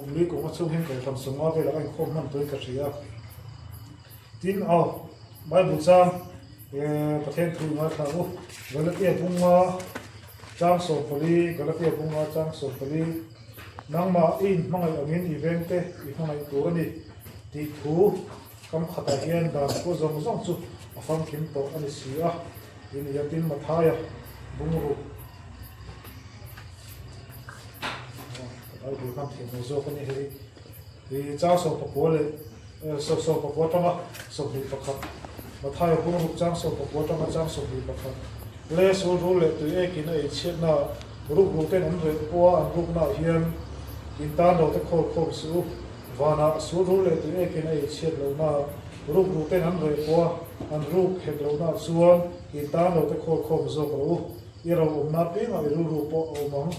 Kum li kum a chhung hian Kohhran 50 velah a inkhawm hman tuin ka hria. Tin, aw, Bible chang Pathian thu i ngaithla ang u. Galatia bunga chang 14, Galatia bunga chang 14, Nangmah i inhmangaih angin i vengte i hmangaih tur a ni tih thu kam khatah hian dan thu zawng zawng chu a famkim tawh a ni si a, ti nia. Tin, Mathaia bungruk. Bible hman thiam lo zawk a ni hei. I chang 19 leh 19 atanga 21 Mathaia bungruk chang 19 atanga chang 21 Le sul rul leh tui ekin a ei chhiatna rukru ten an reh pawha an ruknaah hian in tan lo te khawl khawm suh u. Vanah sul rul leh tui ekin a ei chhiat lohna rukru ten an reh pawha an ruk hek lohnaah chuan in tan lo te khawl khawm zawk rawh u. I ro awmna apiangah i rilru pawh a awm ang.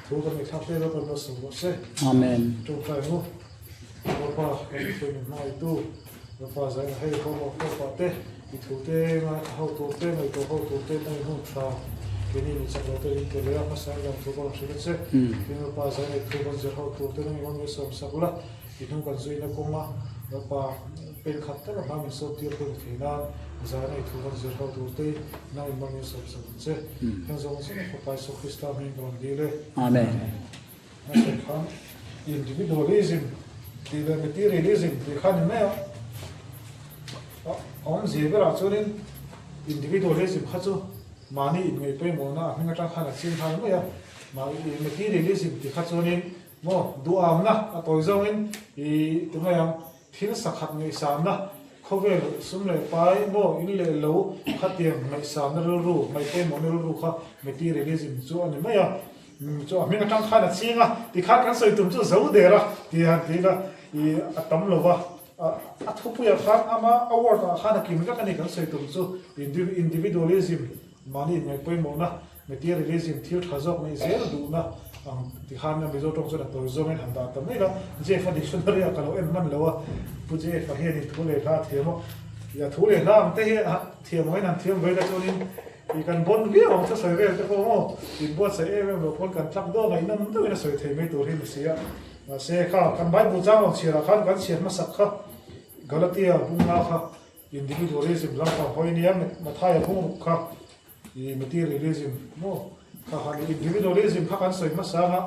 Thu kan ngaihthlak hle rawh kan ruatsawm rawh se. Amen. Tawngtai ang u. Lalpa kan Pathian min hmangaihtu Lalpa zaina hei ho ho ho pah te, i thu te ngaithla ho tur te, ngaihtuah ho tur te nangin hun tha keini mi chak lo te ring ke leh a hmasa in lang thu ka rawn hrilh a che. Tin Lalpa zaina i thu kan zir ho tur te nangin rawn ngaihsawm sak la, i hnung kan zuina kawnga Lalpa pen khat tak a hma min sawm tir thei thei nan zaina i thu kan zir ho tur te nangin rawn ngaihsawm sak ang che. Heng zawng zawng a Fapa Isua Krista hming ka rawn dil e. Amen. Hmasa khan individualism tih leh materialism tih kha ni mai a. A awmzia berah chuanin individualism kha chu mahni inngaih pawimawhna a hming atang khan a ching nghal mai a. Materialism tih kha chuanin maw duhamna a tawi zawngin ih ti mai ang. Thil sakhat ngaihsanna, khawvel sum leh pai maw in leh lo khatiang ngaihsanna rilru, ngaihpawimawhna rilru kha materialism chu a ni mai a. Chu a hming atang khan a ching a, tikhan kan sawi tum chu zo der a ti han ti ila i a tam lo va, a thupuiah khan ama a word ah khan a kim vek a ni kan sawi tum chu individualism mahni inngaihpawimawhna Materialism thil tha zawk neih zel duhna ang ti khan a Mizo tawng chuan a tawi zawngin han dah ta mai la, Jeff-a dictionary ah ka lo en hman lo a, Pu Jeff-a hianin thu leh hla a thiam a, i a thu leh hla ang te hi a thiam angin han thiam ve la chuanin i kan bawn viau ang chu sawi vel te pawh maw, inbuatsaih em em lo pawn kan tlak dawn a, inawm deuhin a sawi thei mai tur hi ni si a, mahse kha kan Bible chang rawn chhiar ah khan kan chhiar hmasak kha Galatia bunga kha individualism lampang hawi nia Mathaia bungruk kha I materialism maw kha han individualism kha kan sawi hmasa anga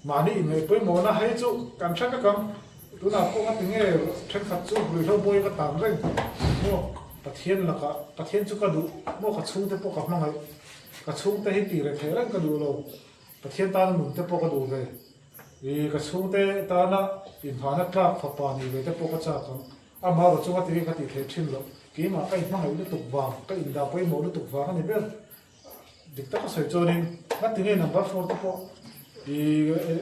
mahni inngaih pawimawhna hei chu kan hre vek ang tunah pawh nga tinge thenkhat chu ruihhlo bawi ka tan reng maw Pathian lakah Pathian chu ka duh maw ka chhungte pawh ka hmangaih ka chhungte hi tih reh theih reng ka duh lo Pathian tana nun te pawh ka duh ve i ka chhungte tana inhahna tlak fapa nih ve te pawh ka chak ang. Amah rawh chunga tih hi ka tih theih thin loh. Keimah ka inhmangaih lutuk vang, ka indah pawimawh lutuk vang a ni ber. Dik taka sawi chuanin ngatinge number four te pawh i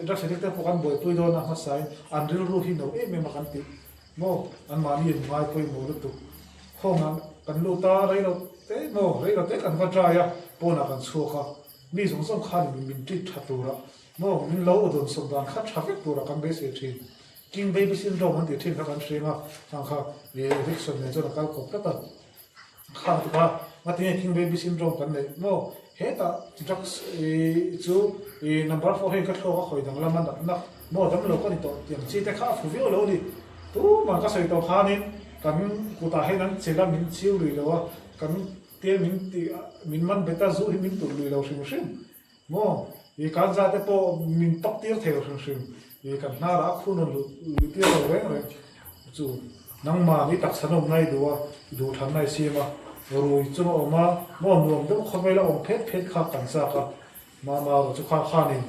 drugs addict te pawh kan buaipui dawn a hmasain an rilru hi no em em a kan tih maw anmahni in ngai pawimawh lutuk. Home ah kan lut a reilo te maw reilo te kan va dry a pawnah kan chhuak a mi zawng zawng khan min treat tha tura maw min lo dawn sawm dan kha tha vek tura kan beisei thin. King baby syndrome an tih thin kha kan hriang a, khang kha eviction nen chuan a kal kawp tlat a, khang te kha ngatinge king baby syndrome kan neih maw? Hetah drugs chu number four hian ka thluak a khawi danglam a natna maw damlo ka ni tawh tih ang chi te kha a fu viau lo a ni. Tumah ka sawi tawh khanin kan kutah hian an chelh a, min chiu lui lo a, kan tia min tih min man bet a, zu hi min tulh lui lo hrim hrim. Maw? I kanza te pawh min pak tir thei lo hrim hrim. I kan hnarah a khun rawn luh luh tir lo reng reng. Chu nangmah ni taksa nawm ngai duh a, i duh than ngai sim a, rui chunga awm a, maw nuam deuh khawvel a awm phet phet kha kan chak a, mama erawh chu kha khanin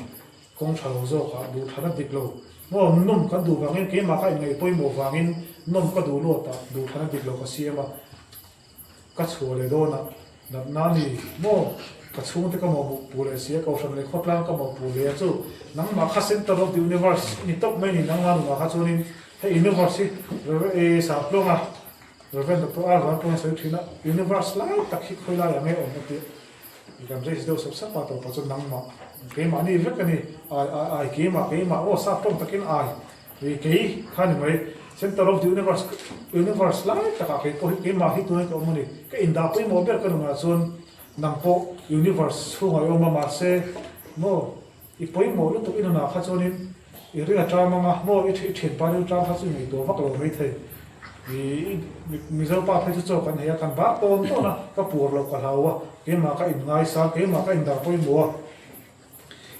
kawng tha lo zawkah duh than a dik lo. Maw nawm kan duh vangin keimah ka inngaih pawimawh vangin nawm ka duh luatah duh than a dik lo ka siam a. Ka chhuah leh dawn a, natna ni maw? Ka chhungte ka mawhmawh pu leh si a, Kohhran leh khawtlang ka mawhpuh leh a chu nangmah kha center of the universe i ni tawp mai ni, nangmah nunah kha chuanin hei universe hi Rev Sahtluanga, Rev Doctor R Vanpuan a sawi thin a, universe lai tak hi khawi laiah nge awm a tih i kan raise deuh sap sap a, tawpah chuan nangmah keimahni vek a ni, ai ai ai keimah keimah aw sap tawng takin ai. Ih kei kha ni mai, center of the universe, universe lai takah kei pawh hi keimah hi tunah ka awm a ni. Ka indah pawimawh ber ka nunah chuan nang pawh universe chhungah i awm a, mahse maw i pawimawh lutuk i nunah kha chuanin I ring a ṭam anga maw i ṭhianpa rilru ṭam kha chu i ngaihtuah vak lo maithei. I Mizo pa phei chu chaw kan hei a, kan bar tawn tawn a, ka puar loh ka hlau a, keimah ka inngaisa, keimah ka indah pawimawh a,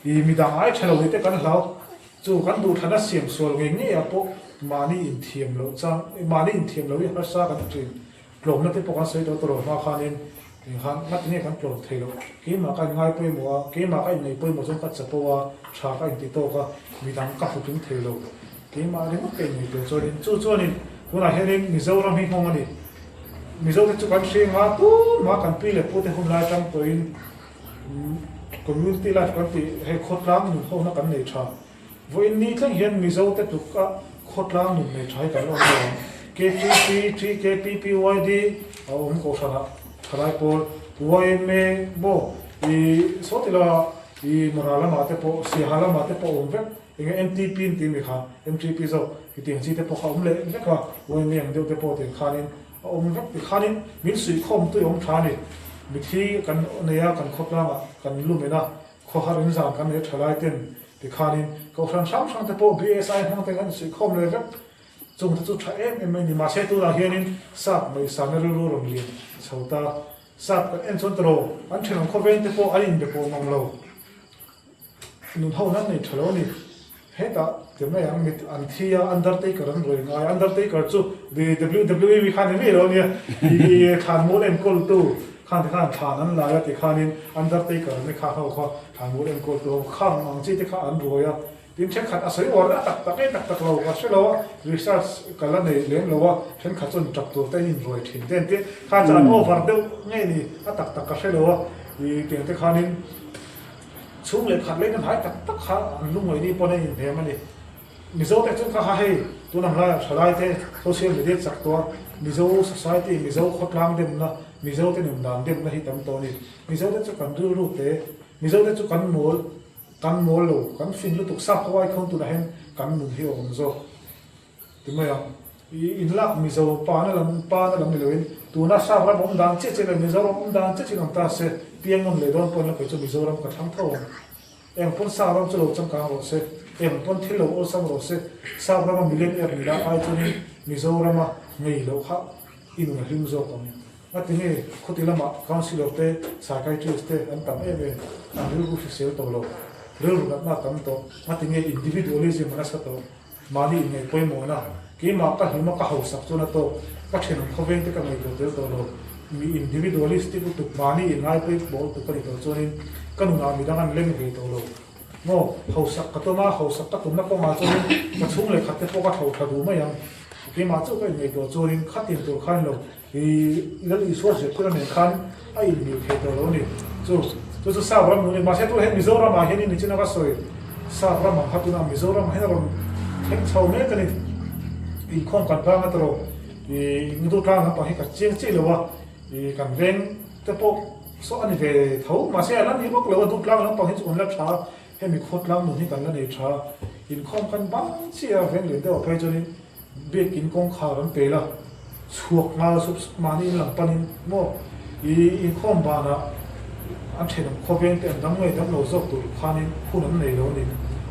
i midang ai ṭha lo ni te kan hlau. Chu kan duhthlan a siam sual ngei ngei ah pawh mahni inthiam loh chang, mahni inthiam loh hi harsa kan ti ṭhin. Tlawmna te pawh kan sawi tawh tawh hma khanin engkhan ngati nge kan tlawm thei loh? Keimah ka inngai pawimawh a, keimah ka innei pawimawh chuan ka chapo a, tha ka inti tawk a, midang ka hmu tling thei lo. Keimah ringawt ka innei tur chuanin chu chuanin tunah hianin Mizoram hi nghawng a ni. Mizote chu kan hring a, tumah kan pi leh pute hun lai atang tawhin community life kan tih hei khawtlang nun ho na kan nei tha. Vawiin ni thleng hian Mizo te tluk a khawtlang nun nei tha hi kan awm lo ang. KPP, TKP, PYD a awm kohhran ah thalai pawl, yma maw i saw ti la i Mara lamah te pawh Siaha lamah te pawh a awm vek. Enge MTP an tih mi kha MTP zawk i tiang chi te pawh kha a awm leh vek a, yma ang deuh te pawh tiang khanin a awm vek ti khanin min suihkhawm tui awm tha a ni. Mithi kan nei a kan khawtlangah kan lumen a Khawhar in zan kan nei tha lai ten ti khanin Kohhran hrang hrang te pawh BSI hmang te kan suihkhawm leh vek chung te chu tha em em mai ni. Mahse tunah hianin sap ngaihsana rilru rawn lian chho ta. Sap kan en chuan tawh an thenawm khawveng te pawh an inbe pawh mang lo. Nun ho nan nei tha lo a ni. Hetah ti mai ang mit an thi a Undertaker an rawi ngai a, Undertaker chu the WWE mi kha ni mai lo ania, i thlanmual enkawltu khan ti khan thlan an lai a ti khanin Undertaker ni kha ho kha thlanmual enkawltu ho khang ang chi te kha an rawi a, tin thenkhat a sawi uar a tak tak e tak tak lo ka hre lo a, research ka la nei lem lo a, thenkhat chuan tap tur te an inrawi thin te an ti, kha chu an over deuh nge ni a tak tak ka hre lo a, i tiang te khanin. Chhung leh khat leh hnai tak tak kha an lungngaih ni pawn a inhnem a ni. Mizo te chuan kha kha hei tun ang laiah thalai te social media chak tawh a, Mizo society, Mizo khawtlang demna, Mizo te nun dan demna hi tam tawh a ni. Mizo te chu kan rilru te, Mizo te chu kan mawl, kan mawl lo, kan fin lutuk sap ho ai khawn tunah hian kan nun hi a awm zawk. Ti mai ang. I inlak Mizo pa na lam pa na lam ni loin tuna sap ram awm dan chiah chiah leh Mizoram awm dan chiah chiah awm ta se piang ngam leh dawn pawn la kei chu Mizoram ka thlang tho ang. Eng pawn sap ram chu lo changkang rawh se, eng pawn thil lo awlsam rawh se, sap rama million er ni la ai chuanin Mizorama ngei loh kha i nun a hlim zawk ang. Ngati nge khawti lamah councillor te, psychiatrist te an tam em em, an rilru hrisel tawh lo, rilru natna a tam tawh, ngati nge individualism a nasa tawh. Mahni inngaih pawimawhna, keimah ka hlima ka hausak chuan a tawk, ka thenawm khawveng te ka ngaihtuah tel tawh lo. Mi individualistic lutuk, mahni inngai pawimawh lutuk ka ni tawh chuanin ka nunah midang an leng ve tawh lo. Maw, hausak ka tum a, hausak ka tumna kawngah chuanin ka chhung leh khat te pawh ka tho tha duh mai ang. Keimah chu ka inngaihtuah chuanin khatin tur khan lo i Lal Isua zirtirna nen khan a inmil thei tawh lo a ni. Chu chu chu Sap ram nun a ni. Mahse tunah hian Mizoramah hian in nichin a ka sawi Sap ram ang kha tunah Mizoramah hian a rawn thleng chho mek a ni. Inkhawm kan vang a tawh i Ngdu tlang lampang hi ka chiang chiah lo a, i kan veng te pawh saw a ni ve tho. Mahse a la ni vak lo a, Dutlang lampang hi chu kan la tha a, hemi khawtlang nun hi kan la nei tha a. Inkhawm kan bang chiah a, veng lian deuh ah phei chuanin Biakin kawngkhar an pel a, chhuak nghal sup sup mahni in lam panin maw i inkhawm banah an thenawm khawveng te an dam ngei dam lo zawk tur khanin hun an nei lo a ni.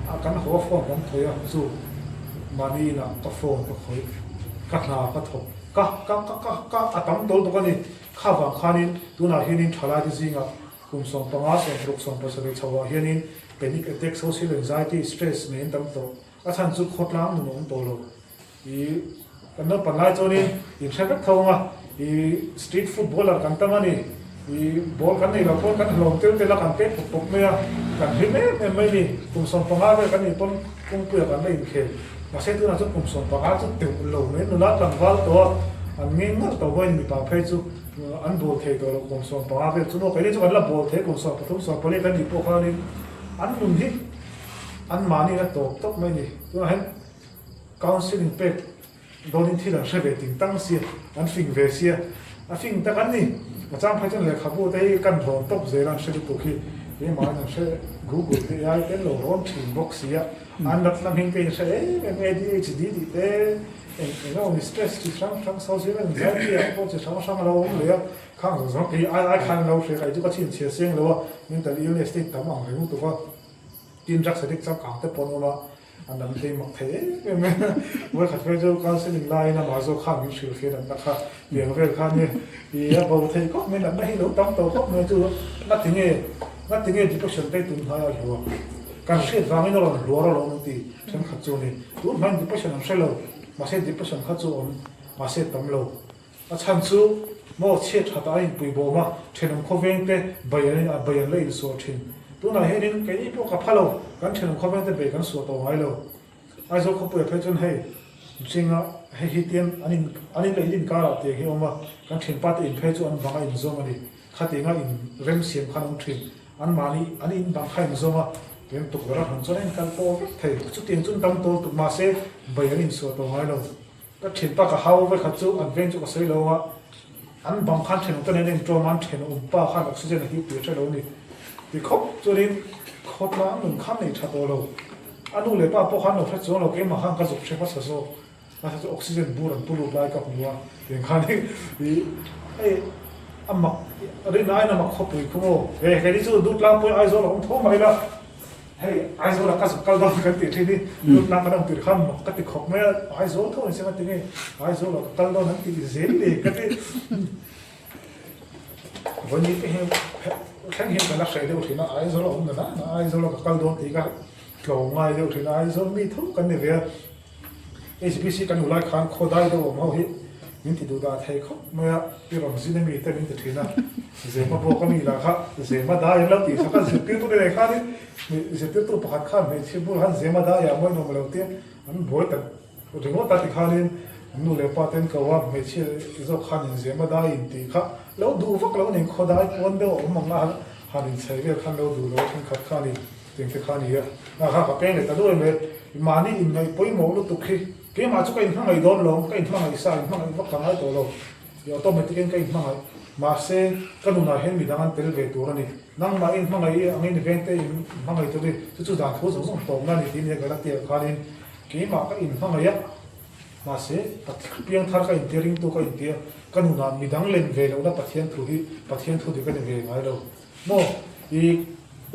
A kan haw a phone kan khawih a, chu mahni inah ka phone ka khawih, ka hna ka thawk, ka ka ka ka ka a tam tawl bawk a ni. Kha vang khanin tunah hianin thalaite zingah kum 15, 60, 70 chhoah hianin panic attack, social anxiety, stress nei an tam tawh. A chhan chu khawtlang nun a awm tawh lo. I kan naupang lai chuanin in hre vek tho ang a, i street footballer kan tam a ni. I ball kan nei lo pawn kan hlawm tel tel a, kan pek pawp pawp mai a, kan hlim em em mai ni. Kum 15 vel kan nih pawn kawngpuiah kan la inkhel. Mahse tunah chuan kum 15 chu teuh lo mai, nula tlangval tawh a, an ngeng nalh tawh maw mipa phei chu an ball thei tawh lo kum 15 vel chu maw. Keini chu kan la ball thei kum 13, 14 kan nih pawh khanin an nun hi An mahni in a tawp tawp mai a ni. Tunah hian counselling pek dawnin thil an hre ve ting tang sia, an fing ve sia, a fing tak an ni. A chang phei chuan lehkhabu te hi kan rawn tawp zel a, an hre lutuk hi keimah in an hre Google te ai te an lo rawn thin bawk sia, an natna hming te in hre em em ADHD tih te eng eng emaw ni stress chi hrang hrang social anxiety ah pawh chi hrang hrang a lo awm leh a, khang zawng zawng kei ai ai khan an lo hre kai chu ka chhinchhiah seng lo a, mental illness te hi tam ang reng lutuk a. Tin drugs addict changkang te pawh an awm a. A nam hlei mak thei em em mai a. Vawikhat phei chu counselling laiin amah zawk khan min hrilh fiah natna kha piang vel kha nia i a bo thei khawp mai natna hi lo tam tawh khawp mai chu ngatinge ngatinge depression te tun hmai a hluar kan hriat vangin a rawn hluar alawm an ti thenkhat chu a ni. Tun hmaiin depression an hre lo mahse depression kha chu awm mahse tam lo. A chhan chu maw chhiat that a inpui bawm a, thenawm khawveng te bei an in bei an la insuah thin. Tunah hianin keini pawh ka pha lo, kan thenawm khawveng te bei kan suah tawh ngai lo. Aizawl khawpuiah phei chuan hei mihringa hei hi tian an in an in leh in inkarah tiang hi a awm a, kan thenpa te in phei chu an bang a inzawm a ni. Khatianga in rem siam khan a awm thin. An mahni an in bang kha inzawm a, tiang tukverh a hmun chuan a inkal pawh vek thei. Chutiang chu an dam tawl tuk mahse bei an insuah tawh ngai lo. Ka thinpa ka hau ve khat chu an veng chu ka sawi lo a, an bang khan thenawm te nen a inṭawm a, an thenawm pa khan oxygen a hip tih a hre lo a ni. Ti khawp chuanin khawtlang nun khan nei tha tawh lo. A nu leh pa pawh khan lo hre chuang lo, keimah khan ka zuk hre hmasa zawk. Nasa chu oxygen bur an pu lut lai ka hmu a, tiang khan i hei a mak rin aiin a mak khawpui khu maw. He keini chu Dutlangpui Aizawl a awm tho mai la. Hei Aizawla ka zuk kal dawn kan tih thin hi lut lak an awm tir khan mak ka ti khawp mai a, Aizawl tho in seng a ti nge Aizawla ka kal dawn an tih zel ni ka ti. Vawni te hi thleng hian ka la hreh deuh thin a, Aizawl a awm na na Aizawla ka kal dawn tih ka tlawm ngai deuh thin a, Aizawl mi tho kan ni ve a. HBC kan ulai khan khaw dai deuh awm ho hi min ti duh dah thei khawp mai a, i rawn zin ami te min ti thin a, Zema bawk ami lah kha Zema dai an lo tih sak a, zirtirtu te nei khanin zirtirtu pakhat khan hmeichhia bul khan Zema dai ah mawi nuam lo tia an buai ta ringawt a ti khanin an nu leh pa ten ko a, hmeichhia zawk khan in Zema dai in tih kha lo duh vak lo nen khaw dai pawn deuh a awm ang a han inchei vel khan lo duh lo a thenkhat khanin. Tiang te kha a ni a, a kha ka peng leh ta duai mai. Mahni inngaih pawimawh lutuk hi keimah chu ka inhmangaih dawn lo, ka inhmangaih sa, inhmangaih vak ka ngai tawh lo. I automatic in ka inhmangaih. Mahse, ka nunah hian midang an tel ve tur a ni. Nangmah i inhmangaih i angin i vengte i inhmangaih tur hi chu chu dan thu zawng zawng tawpna a ni tih nia Galatia khanin keimah ka inhmangaih a, mahse, piang thar ka intia, ringtu ka intia, ka nunah midang len ve lohna Pathian thu hi Pathian thu dik a ni ve ngai lo. Maw, i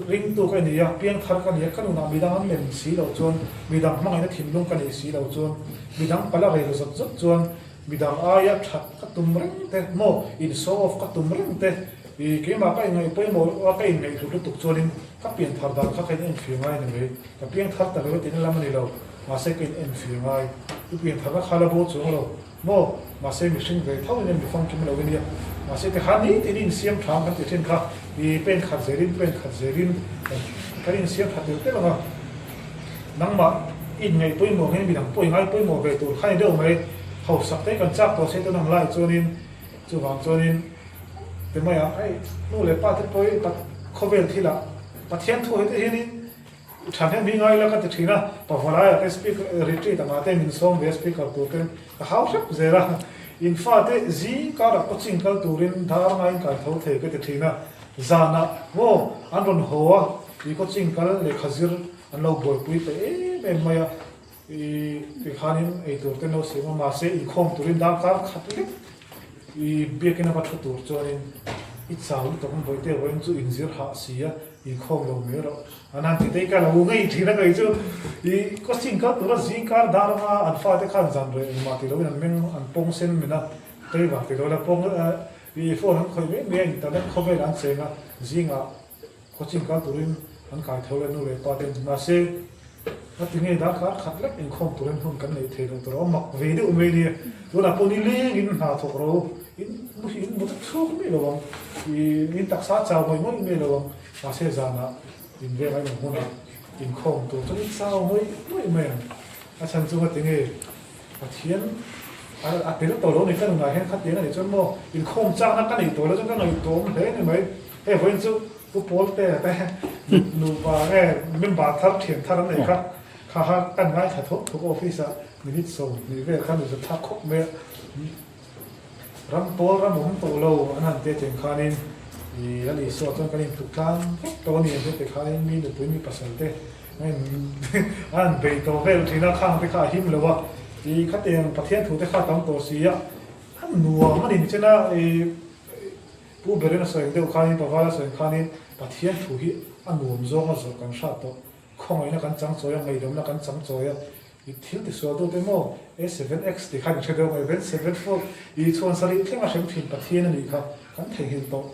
ringtu ka ni a, piangthar ka ni a, ka nunah midang an lem si loh chuan, midang hmangaihna thinlung ka neih si loh chuan, midang pala rel zawt zawt chuan, midang aia that ka tum reng te, maw, in show off ka tum reng te, i keimah ka inngaih pawimawh a, ka inngaihhlut lutuk chuanin ka pianthar dan kha ka in enfir ngai a ni mai. Ka piangthar ta lo e tihna lam a ni lo, mahse ka in enfir ngai. I piantharna kha la bo chuang lo. Maw? Mahse mihring ve tho in mi famkim lo ania. Mahse tikhan nitin i insiam tha ang kan ti thin kha, i pen khat zelin pen khat zelin kan insiam tha tel tel ang a. Nangmah i inngaih pawimawh angin midang pawh i ngai pawimawh ve tur kha ni deuh mai. Hausak te kan chak tawh se tun ang lai chuanin chuvang chuanin ti mai ang hei nu leh pa te pawh hi khawvel thilah Pathian thu hete hianin Tha hnem hi ngai la ka ti thin a, Pavalai ah te speaker retreat angah te min sawm ve a speaker tur ten ka hau hrep zel a, in fate zing karah coaching kal turin dar ngaiin kai tho thei ka ti thin a, zanah maw an rawn haw a i coaching kal lehkha zir an lo buaipui ta em em mai a, i tikhanin eitur te lo siam a mahse inkhawm turin darkar khat lek i biakin a va thu tur chuanin i chau lutuk ang bawihte vawiin chu inzir hah si a inkhawm lo mai rawh an han ti te ka lo ngei thin a kei chu i coaching kal tura zingkar dar anga an fate khan zan reh engmah ti loin an meng an pawng sen min a tei vang ti lo la pawng i phone an khawih mai mai a internet khawvel an cheng a zingah Coaching kal turin an kai tho le nu leh pa ten mahse a ti ngei darkar khat lek inkhawm turin hun kan neih thei lo tur a mak ve deuh mai nia tunah pawh ni leng in hna thawk ro in in mut chhuak mai lo ang i in taksa chau ngawih ngawih mai lo ang mahse zanah in veng a in awm hunah inkhawm tur chuan in chau ngawih ngawih mai ang a chhan chu nga ti nge Pathian a tel tawh lo ni ka nunah hian khatiang a nih chuan maw inkhawm chakna ka neih tawh lo chuan ka ngaihtuahawm hle ni mai. Hei vawiin chu Pu Pawlte te nupa nge member thar thian thar an nei kha kha kha kan ngaithla thawk thawk office ah minute 20 vel khan inzawt thlak khawp mai a. Ram pawl ram awm tawh lo an han tia cheng khanin i a Isua chuan kan intluk tlang vek tawh a ni ang hete khanin mi nupui mi pasal te a han bei tawh vel thin a khang te kha a him lo a i khatiang Pathian thu te kha a tam tawh si a a nuam a ni chen a i Pu Berin a sawi ang deuh khanin Pavala sawi ang khanin Pathian thu hi a nuam zawng a zawh kan hrat tawh. Khawngaihna kan chang chawi a, ngaihdamna kan chang chawi a, i thil tisualtute maw A 7X tih khan i hre deuh mai, ven 74 i chhuan sarih thleng a hrem thin Pathian a nih kha kan theihnghilh tawh.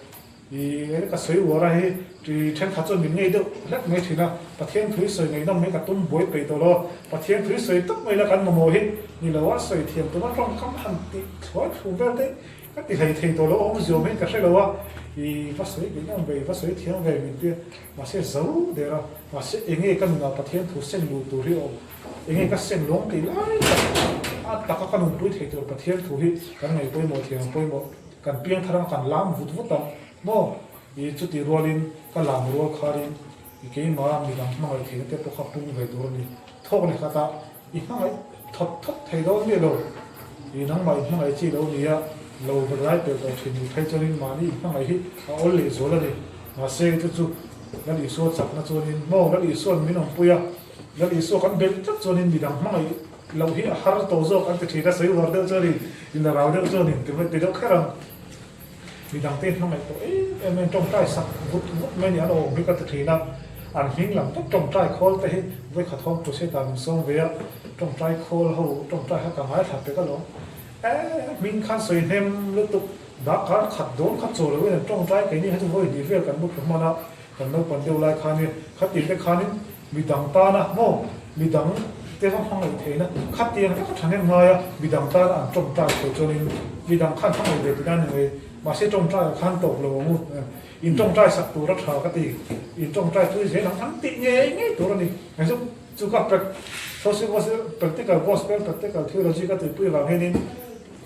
I ka sawi uar a hei ṭi ṭhenkhat chuan min ngei deuh hlek mai ṭhin a, Pathian thu i sawi ngaihnawm mai ka tum buai peih tawh lo a, Pathian thu i sawi tak mai la kan mamawh hi ni lo a, sawi thiam tuma ṭawngkam han tih thluai thlum vel te ka ti hlei thei tawh lo a, awmziawm hian ka hre lo a, i va sawi ngaihnawm ve, i va sawi thiam ve min ti a, mahse zo der a, mahse enge ka nunah Pathian thu seng luh tur hi awm, enge ka seng lawng tih lai tak a taka ka nunpui thei tur Pathian thu hi kan ngaih pawimawh thiam a pawimawh. Kan piang thar ang kan lam vut vut ang maw? I chuti rualin ka lam rual kharin i keimah midang hmangaih theihna te pawh kha pung ve tur a ni. Thawk leh khatah i hmangaih thawt thawt thei dawn miah lo. I nangmah i hmangaih chi lo nia, lo va lai pelh tawh thin ni phei chuanin mahni i hmangaih hi a awl leh zual a ni. Mahse chu chu Lal Isua chakna chuanin maw Lal Isua'n min awmpui a, Lal Isua kan belh tlat chuanin midang hmangaih Lo hi a har tawh zawk an ti thin a, sawi uar deuh chuanin in a rau deuh chuanin ti mai ti deuh kher ang. Midang te hmangaih tawh em em em tawngtai sak vut vut mai ni an awm hi ka ti thin a, an hming lam vek tawngtai khawl te hi vawikhat hawng thu se ta min sawm ve a, tawngtai khawl ho tawngtai kha ka ngaithla pek alawm. Eh hming khan sawi hnem lutuk darkar khat dawn kha chaw loin an tawngtai keini kha chu vawi hnih vel kan mu thlu hman a, kan naupang deuh lai khan i khatin te khanin Midang tana maw? Midang te va hmangaih theihna khatiang vek a thahnem ngai a, midang tana an tawngtai thei chuanin midang khan hmangaih ve tihna a ni mai. Mahse tawngtaiah khan tawp lo ang u. In tawngtai sak tur a tha ka ti. In tawngtai tui zel ang an tih ngei ngei tur a ni. Hei chu chu ka social practical gospel practical theology ka tuipui vang hianin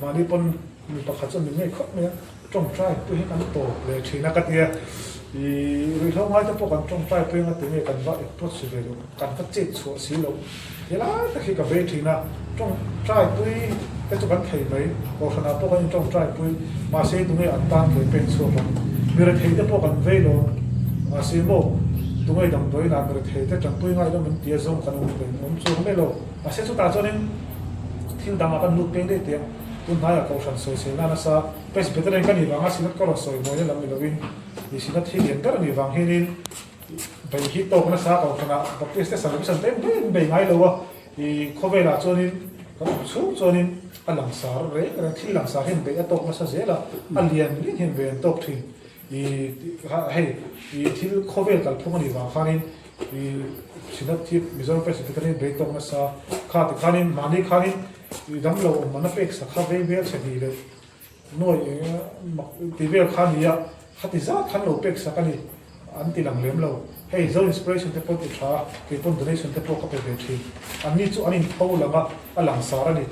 mahni pawn mi pakhat chuan min ngei khawp mai a. Tawngtai pui hi kan tawp leh thin a ka tia, i ruihhlo ngai te pawh kan tawngtai pui anga tunge kan va approach ve loh, kan va chet chhuah si loh helai tak hi ka vei thin a, tawngtai pui te chu kan thei mai, kohhranah pawh kan intawngtai pui, mahse tunge an tan ke pen chhuak ang, mi rethei te pawh kan vei lo, mahse maw tunge damdawiin ah mi rethei te tanpui ngai lo min tia zawng kan awm ve awm chuang mai lo, mahse chutah chuanin thil dangah kan lut peng daih teh ang. Tun hnaiah Kohhran sawisel na nasa Presbyterian ka nih vanga Synod ka rawn sawi mawi na lam ni loin i Synod hi lian ber a nih vang hianin bei hi tawk nasa Kohhranah Baptist te Salvation te em em bei ngai lo a, i khawvelah chuanin kan awm chhung chuanin a langsar reng reng thil langsar hian beih a tawk nasa zel a, a lian lian hian bei an tawk thin. I hei i thil khawvel kalphung a nih vang khanin i Synod hi Mizoram Presbyterian bei tawk nasa kha tikhanin mahni khanin I dam lo awm mana pek sak kha vei vel chhe hnih leh nuai eng mak ti vel kha a ni a, khati zat khan lo pek sak a ni an ti lang lem lo. Hei Zo Inspiration te pawh ti tha a, kei pawn donation te pawh ka pe ve thin. An ni chu an intho lang a, a langsar a ni.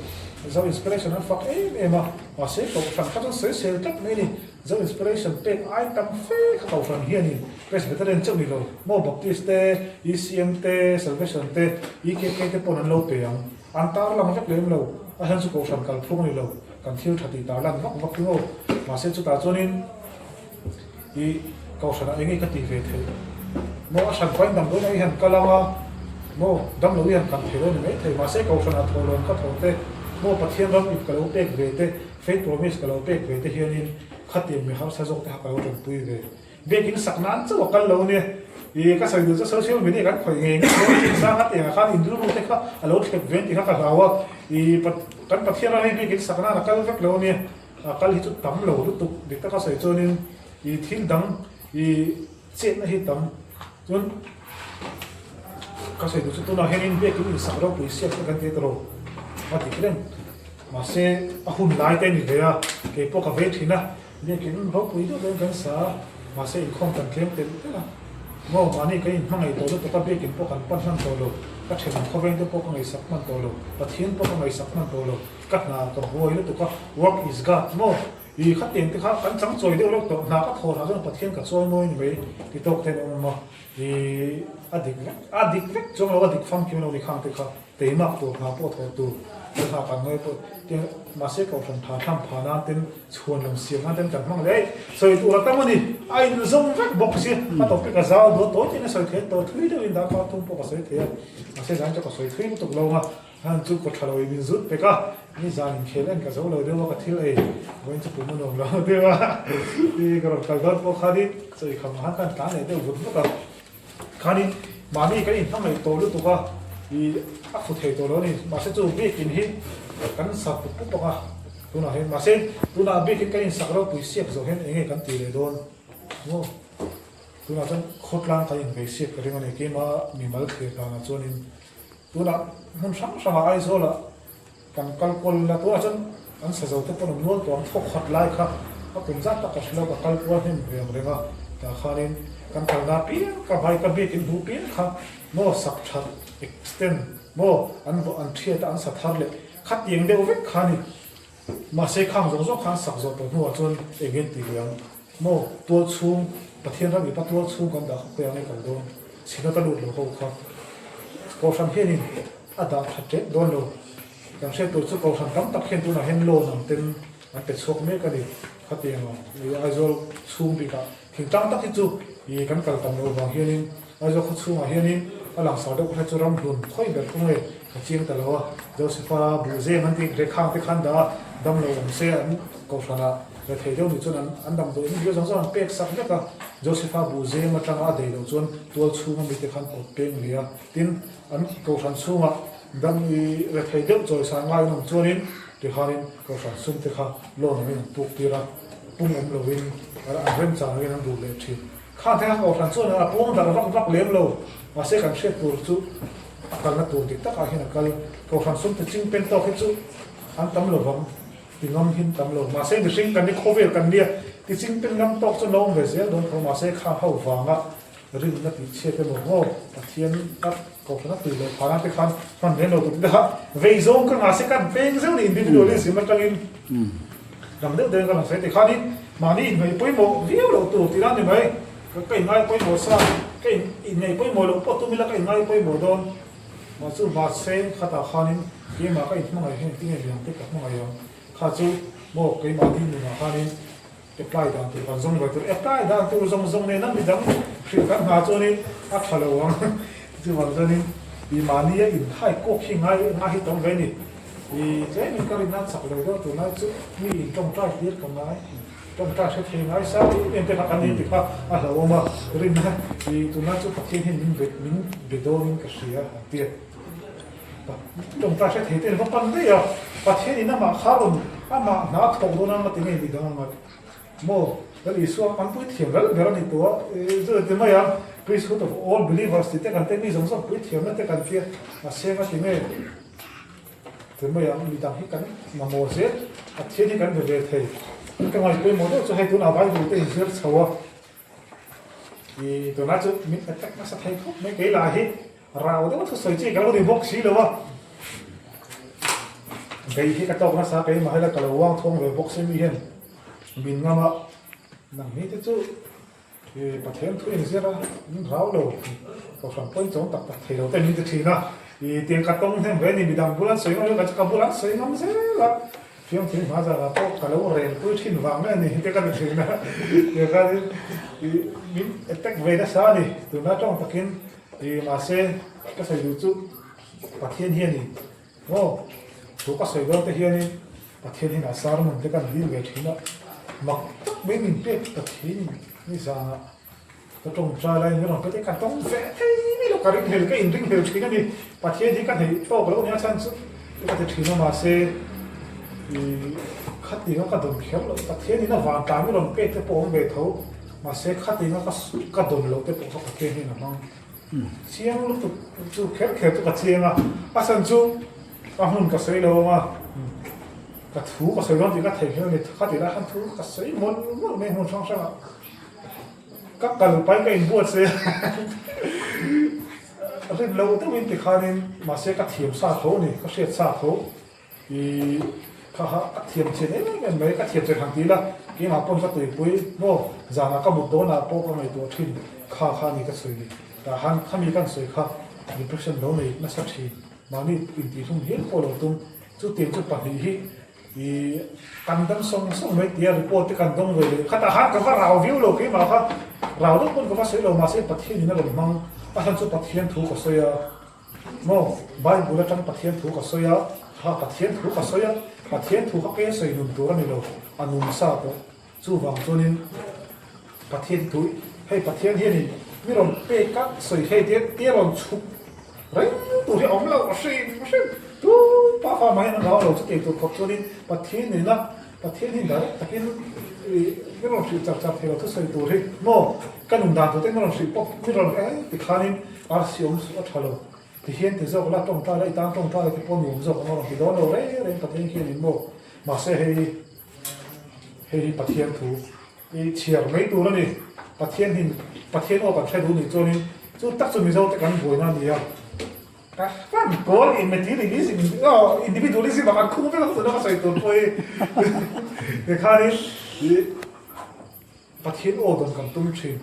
Zo Inspiration an fak em em a, mahse Kohhran kha chuan sawi sel tlat mai a ni. Zo Inspiration pek ai tam fe kha Kohhran hianin Presbyterian chauh ni lo, Mo Baptist te, ECM te, Salvation te, EKK te pawn an lo pe ang. An tar lang vek lem lo, a hian chu kohhran kal phung a ni lo, kan thil tha tih tar lan vak vak hi maw? Mahse chutah chuanin i kohhranah eng nge ka tih ve theih maw? A hran pahin damdawiin ah i han kal ang a maw? Damlo i han kan thei lo a ni maithei, mahse kohhranah thawhlawm ka thawh te maw Pathian ram ip ka lo pek ve te, faith promise ka lo pek ve te hianin khatiang mi harsa zawk te kha ka lo tanpui ve. Biakinn sak nan chauh a kal lo nia. I ka sawi duh chu social media kan khawih ngei ngei dawn chin sang a tiangah khan in rilru te kha a lo thlep ve tih kha ka hlau a. I kan Pathian ram hi biakinn sak nan a kal vek lo nia. A kal hi chu tam lo lutuk dik taka sawi chuanin i thil dang i chetna hi tam chuan ka sawi duh chu tunah hianin biakinn in sak ropui siak te kan ti tawh lo a dik reng. Mahse a hun lai te a ni ve a, keipawh ka vei thin a. Biakinn ropui deuh deuhin kan sa a, mahse inkhawm kan tlem telh telh a. Maw, mahni kan inhmangaih tawh lutuk a, biakinn pawh kan pan hman tawh lo, ka thenawm khawveng te pawh ka ngaihsak hman tawh lo, Pathian pawh ka ngaihsak hman tawh lo, ka hna ka buai lutuk a, work is God, maw, i khatiang te kha kan chang chawi deuh reuh tawh, hna ka thaw hlah chuan Pathian ka chawi mawi ni mai ti tawk ten awm a, i a dik vek, a dik vek chuang lo, a dik famkim lo ni khang te kha. Teimak tur hna pawh thawh tur kan hna kan ngawi pawh te mahse kohhran tha thlam pha nan ten chhuan lam siam nan ten kan hmang leh sawi tur a tam a ni a in zawm vek bawk si a topic a zau duah tawi tiin a sawi thei tawh thui deuhin dah kha thum pawh ka sawi thei a mahse zan chu ka sawi thui lutuk lo a han chu kaw tha lo in min zut pek a ni zan inkhel en ka zo lo deuh a ka thil ei vawiin chu pum a nuam lo deuh a i ka rawn kal dawn pawh khanin chawi kham ah khan kan tlan leh deuh vut vut a. Khanin Mahni kan inhmangaih tawh lutuk a, i a fu thei tawh lo a ni. Mahse chu biakin hi kan sa pup pup ang a tunah hian. Mahse tunah biakin kan insak ropui siak zawh hian eng nge kan tih leh dawn maw? Tunah chuan khawtlang kan invei siak ka ring a ni. Keimah mimal thlir danah chuanin tunah hmun hrang hrangah Aizawlah Kan kal kual la tunah chuan an sa zo te pawn an nual tawh ang thawk khat lai kha a kum zat tak ka hre lo ka kal kual hnem ve ang reng a tah khanin kan kalna piang ka bike a bik in hmuh piang kha maw sak that extend maw an vawh an thiat a an sa thar leh khatiang deuh vek kha ni mahse khang zawng zawng kha an sak zawh tawh hnuah chuan eng nge tih leh ang maw tual chhung Pathian ram ipa tual chhung kan dah kha khawiah nge kal dawn chhina ka lut lo ho kha Kohhran hianin A dah tha tep dawn lo. Kan hriat tur chu Kohhran tam tak hian tunah hian loan ang ten an pe chhuak mek a ni. Khatiang ang i Aizawl chhung bikah thingtlang tak hi chu i kan kal tam loh vang hianin Aizawl khaw chhungah hianin a langsar deuh kha chu ram hlun khawi ber kawng nge ka chiang ta lo a. Josepha Buhzem an tih Rekhang te khan dah a, dam lo awm se an Kohhranah rethei deuh nih chuan an an damdawi in bial zawng zawng an pek sak vek a. Josepha Buhzem atanga a dei loh chuan tual chhunga mite khan awt peng leh a. Tin, An Kohhran chhungah dam i rethei deuh chawisan ngai an awm chuanin tikhanin Kohhran sum te kha loan angin an puk tir a, pung awm lovin an remchang angin an duh leh thin. Khang thei kha Kohhran chuan a puang darh vak vak lem lo, mahse kan hriat tur chu a kalna tur dik takah hian a kal. Kohhran sum te ching pen tawk hi chu an tam lovang, ti ngam hi an tam lo. Mahse mihring kan ni khawvel kan nia, ti ching pen ngam tawk chu an lo awm ve zel dawn tho, mahse khang ho vanga Rinna tih chhiat emaw maw Pathian a kohhran a tih loh phahna te khan hman lem lo tur te kha vei zawng ka ngah se kan peng zeuh ni individualism atangin dang deuh deuhin ka lang sawi tikhanin mahni inngaih pawimawh viau loh tur tih nan ni mai ka inngai pawimawh sa ka inngaih pawimawh loh pawh tum ila ka inngai pawimawh dawn mah chu mahse khatah khanin keimah ka inhmangaih hian engtin nge liang te ka hmangaih ang kha chu maw keimahni nunah khanin Apply dan tur kan zawng ve tur, apply dan tur zawng zawng nena midang hrilh kan hna chuanin a tha lo ang. Chuvang chuanin i mahnia inthai kawk hi ngai ngai hi tam ve a ni. I tlemin ka rinna chak lo deuh tunlai chu mi in tawngtai tir ka ngai, tawngtai hre thei ngai sa em em te kha kan ni ti kha a hlauhawm a, rinna i tunlai chu Pathian hian min be min be dawnin ka hria an ti a. Tawngtai hre thei ten va pan daih a, Pathian in amah kha rawn amah hna thawk dawn ang a ti ngei midang ang a maw? Lal Isua an puithiam ral ber a ni tawh a, chu ti mai ang, priesthood of all believers tih te kan te mi zawng zawng puithiamna te kan tia a seng a ti ngei ti mai ang, midang hi kan mamawh zel, Pathian hi kan be ve thei, ka ngaihpawimawh deuh chu hei tunah Bible te inzir chho a. I tunah chu min attack nasa thei khawp mai kei lah hi rau deuh thusawi chi ka lo ni bawk si lo a. Bei hi ka tawk nasa keimah hela ka lo uang thawng ve bawk si mi hian min ngam a. Nang hi te chu i Pathian thu inzir a min rau lo kohhran pawhin chawm tak tak thei lo te min ti thin a. I tiang ka tawng hnem ve a ni midang bula an sawi ngam lo ka bula an sawi ngam zel a. Fiamthu hma zanah pawh ka lo rel pui thin vang mai a ni te ka ti thin a, tiangkhanin ih min attack ve nasa a ni tuna tawng takin ih mahse ka sawi duh chu Pathian hianin aw thu ka sawi dawn te hianin Pathian hian a sermon te kan dil ve thin a, mak tak mai min pek Pathianin nizanah Ka tawngtai laiin min rawn pe te ka tawng ve thei mai lo, ka ring hel ka inring hel thin a ni. Pathian hi ka hneih tawk lo nia chhan chu ka ti thin a mahse ih khatinga ka dawn kher loh Pathian in a van tlai min rawn pek te pawh awm ve tho mahse khatinga ka ka dawn loh te pawh kha Pathian hian a hmang chiang lutuk chu kher kher chu ka chiang a, a chhan chu a hmun ka sawi lo ang a ka thu ka sawi dawn tih ka theihnghilh a ni khatih lai khan thu ka sawi mawlh mawlh mai hmun hrang hrangah. Ka kal pai ka inbuat se rin lo deuhin tikhanin mahse ka thiam sa tho a ni, ka hriat sa tho i kha kha ka thiam chian em em mai, ka thiam chian han ti ila keimah pawn ka tuipui maw zanah ka mut dawnah pawh ka ngaihtuah thin kha kha a ni ka sawi ni tah khan khami kan sawi kha depression lo nei nasa thin mahni intihhlum hial pawh lo tum chutiang chu pahnih hi I kan dam sawng sawng mai tia report te kan dawng ve leh khatah khan ka va rau viau lo keimah kha rau deuh pawn ka va sawi lo mahse Pathian in a rawn hmang a hlan chu Pathian thu ka sawi a maw Bible atang Pathian thu ka sawi a kha Pathian thu ka sawi a Pathian thu kha kei sawi nun tur a ni lo a nun sa tawh chuvang chuanin Pathian thu hei Pathian hianin. Mi rawn pek a sawi hei te te rawn chhuk reng tur hi a awm lo hrim hrim. Tu pa fa mah hian an rau lo chu tei tur khawp chuanin Pathian nena Pathian hi direct takin mi rawn hrilh char char thei lo thusawi tur hi maw ka nun dan tur te mi rawn hrilh pawp mi rawn eh tikhanin arsi awm suh a tha lo. Tihian ti zawk la tawngtai la i tan tawngtai la ti pawh nuam zawk ang a rawn ti dawn lo reng reng Pathian khianin maw mahse hei hei hi Pathian thu i chhiar mai tur a ni. Pathian hin Pathian aw kan hre duh nih chuanin chu tak chu Mizo te kan buaina a ni a. Ka hran kawl in materialism aw individualism ah kan khung vek a tuna ka sawi tur pawh hi tikhanin i Pathian aw dawn kan tum thin.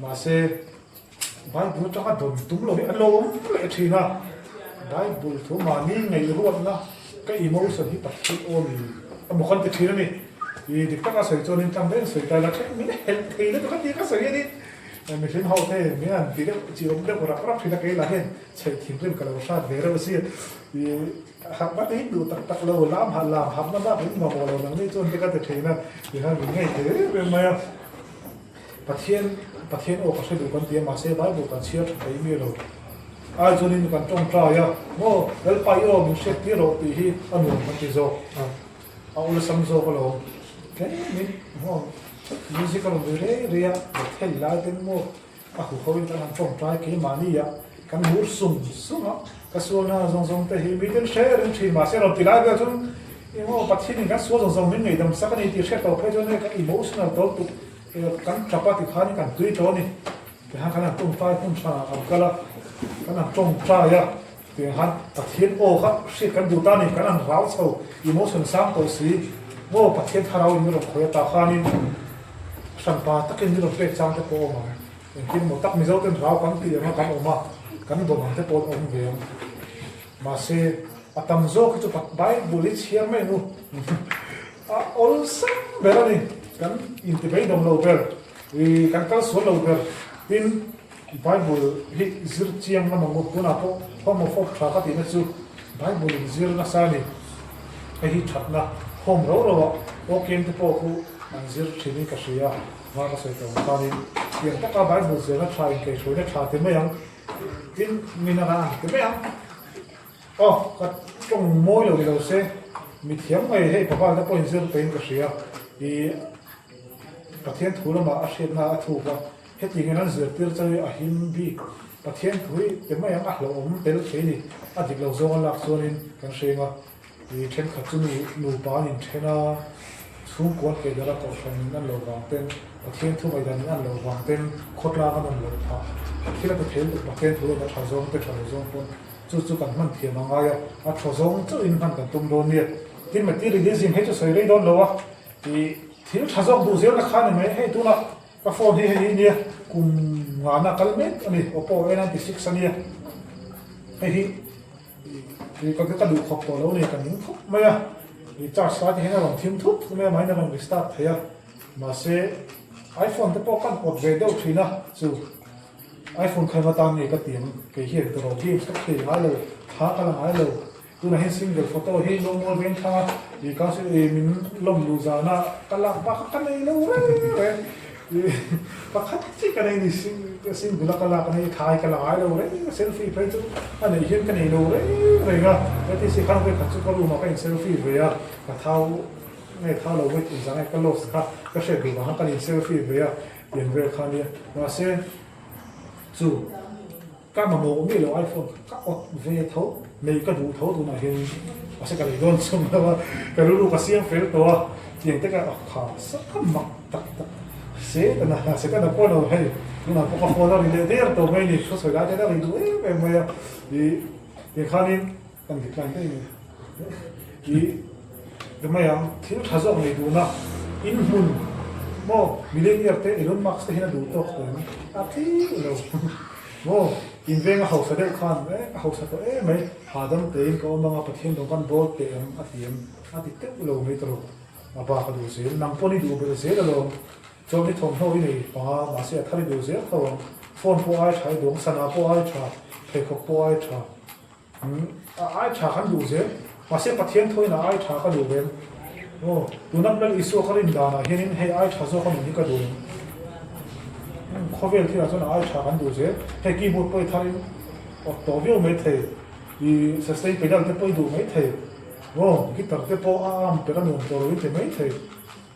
Mahse Bible atanga dawn tum lo hi an lo awm leh thin a, Bible thu mahni ngaihruatna ka emotion hi Pathian aw ni emaw kan ti thin a ni. I dik taka sawi chuanin tlang reng sawi ta ila then min helh thei lutuk a tih ka sawi a ni. Mihring ho te min han ti deuh chi awm deuh rak rak thin a, kei lah hian chheih thinrim ka lo hrat ve reuh si. I harhna te hi duh tak tak lo, lam hah lam harhna bak in mamawh lo nang ni chuan te ka ti thin a, tihian min ngei thei reng reng mai a. Pathian, Pathian aw ka hre duh kan ti a, mahse Bible kan chhiar tha thei mi lo. Ai chuanin kan tawngtai a, maw Lalpa i aw min hriat tir rawh tih hi a nuam kan ti zawk. A awlsam zawk alawm. Tlemin maw music a rawn ri rei rei a, Bethel lai ten maw a huho in kan han tawngtai keimahni ah kan mur sung sung a, ka sualna zawng zawng te hi miten hre reng thin mahse rawn ti lai vel chuan emaw Pathianin kan sual zawng zawng min ngeihdam sak a ni tih hriat tawh phei chuan hei kan emotional tawlh tuk kan tap a tikhan kan tui tawh a ni. Tihian kan han tawngtai hmun hrangah kan kal a, kan han tawngtai a, tiang khan Pathian aw kha hriat kan duh ta a ni, kan han rau chho emotion sang tawh si maw Pathian thlarau in min rawn khawi a tah khanin hranpa takin min rawn pek chang te pawh a awm ang. Engtin maw tak Mizo ten rau kan tih anga kan awm a, kan dawn ang te pawh an awm ve ang. Mahse, a tam zawk hi chu Bible hi chhiar mai ang u. A awlsam ber a ni. Kan intibeidawm lo ber, ih kan kal sual lo ber. Tin, Bible hi zir chiang lam ang u. Tunah pawh homophobe tha ka tihna chu Bible in zir nasa a ni. Hei hi thatna home ro ro ah awkem te pawh khu an zir thin in ka hria. Hma ka sawi tawh ang khanin tiang taka Bible zirna tha inkaihhruaina tha ti mai ang, tin min a ang ti mai ang. Aw, ka tawng mawi lo ni lo se, mithiam ngei hei paval te pawhin zir peihin ka hria. I Pathian thu lamah a hriatna a thuk a, hetiangin an zirtir chu a him bik. Pathian thu hi ti mai ang a hlauhawm tel thei ni, a dik lo zawnga lak chuanin kan hreng a. I thenkhat chu nu nupa an inthen a, chhungkuan keh dara kohhran in an loh vang ten, Pathian thu ngaihdan in an loh vang ten khawtlang an awm loh phah. Thil a ti thei lutuk Pathian thu in a tha zawng te tha lo zawng pawn chu chu kan hman thiam a ngai a, a tha zawng chauh in hman kan tum dawn nia. Tin materialism hei chu sawi rei dawn lo a, i thil tha zawk duh zel na kha ni mai, hei tunah ka phone hi hei hi nia kum ngana kal mek a ni, Oppo A 96 a nia, hei hi. Ih ka ka duh khawp tawh lo a ni, ka ning khawp mai a, ih charge lai te hian a rawn thim thut thut mai a, mahni a rawn restart thei a, mahse iPhone te pawh kan awt ve deuh thin a, chu iPhone kha eng atan nge ka ti ang, kei hian ka rawh games ka khel ngai lo, thla ka la ngai lo, tunah hian single photo hi lawngmual veng thlang a, ih ka ih min lawm luh zana ka lak bak kha ka nei lo reng reng. Pakhat chiah ka nei ni, single a ka lak a ni, thai ka la ngai lo reng a, selfie phei chu a neih hian ka nei lo reng reng a, heti si khan vawikhat chu ka room ah ka in selfie ve a, ka thau nge thau lo weight inzah nge ka loss kha ka hriat duh vang a ka in selfie ve a, tiang vel kha nia, mahse chu. Ka mamawh mi lo iPhone ka awt ve tho, nei ka duh tho tunah hian mahse ka lei dawn chhung lo a, ka rilru ka siam fel tawh a, tiang te ka kha sa mak tak tak Setana Setana pawh lo hei tunah pawh ka phone a ri leh der tawh mai a ni, thu sawi lai te hian a ri duh em em mai a, ih tiang khanin kan decline daih mai ih ti mai ang thil tha zawk nei duhna inhmun maw millionaire te Elon Musk te hian a duh tawk tawh em a thil lo. Maw, in veng a hausa deuh khan e, a hausa tawh em mai, hahdam tein ka awm anga Pathian dawng kan bawl teh ang a ti em? A ti teuh lo mai tawh, a bak a duh zel, nang pawn i duh belh zel alawm, chuan i thawmhnaw i nei panga mahse a thar i duh zel tho ang, phone pawh ai tha i duh ang, sana pawh ai tha, pheikhawk pawh ai tha, umm a ai tha kan duh zel, mahse Pathian thuin a ai tha ka duh ve ang, aw tuna Lal Isua ka rin danah hianin hei ai tha zawk a nun hi ka duh ang. Khawvel thilah chuan a ai tha kan duh zel. Hei keyboard pawh i tharin awt tawh viau mai thei, i sustain pedal te pawh i duh mai thei, aw guitar te pawh a arm per a nuam tawh lo i ti mai thei.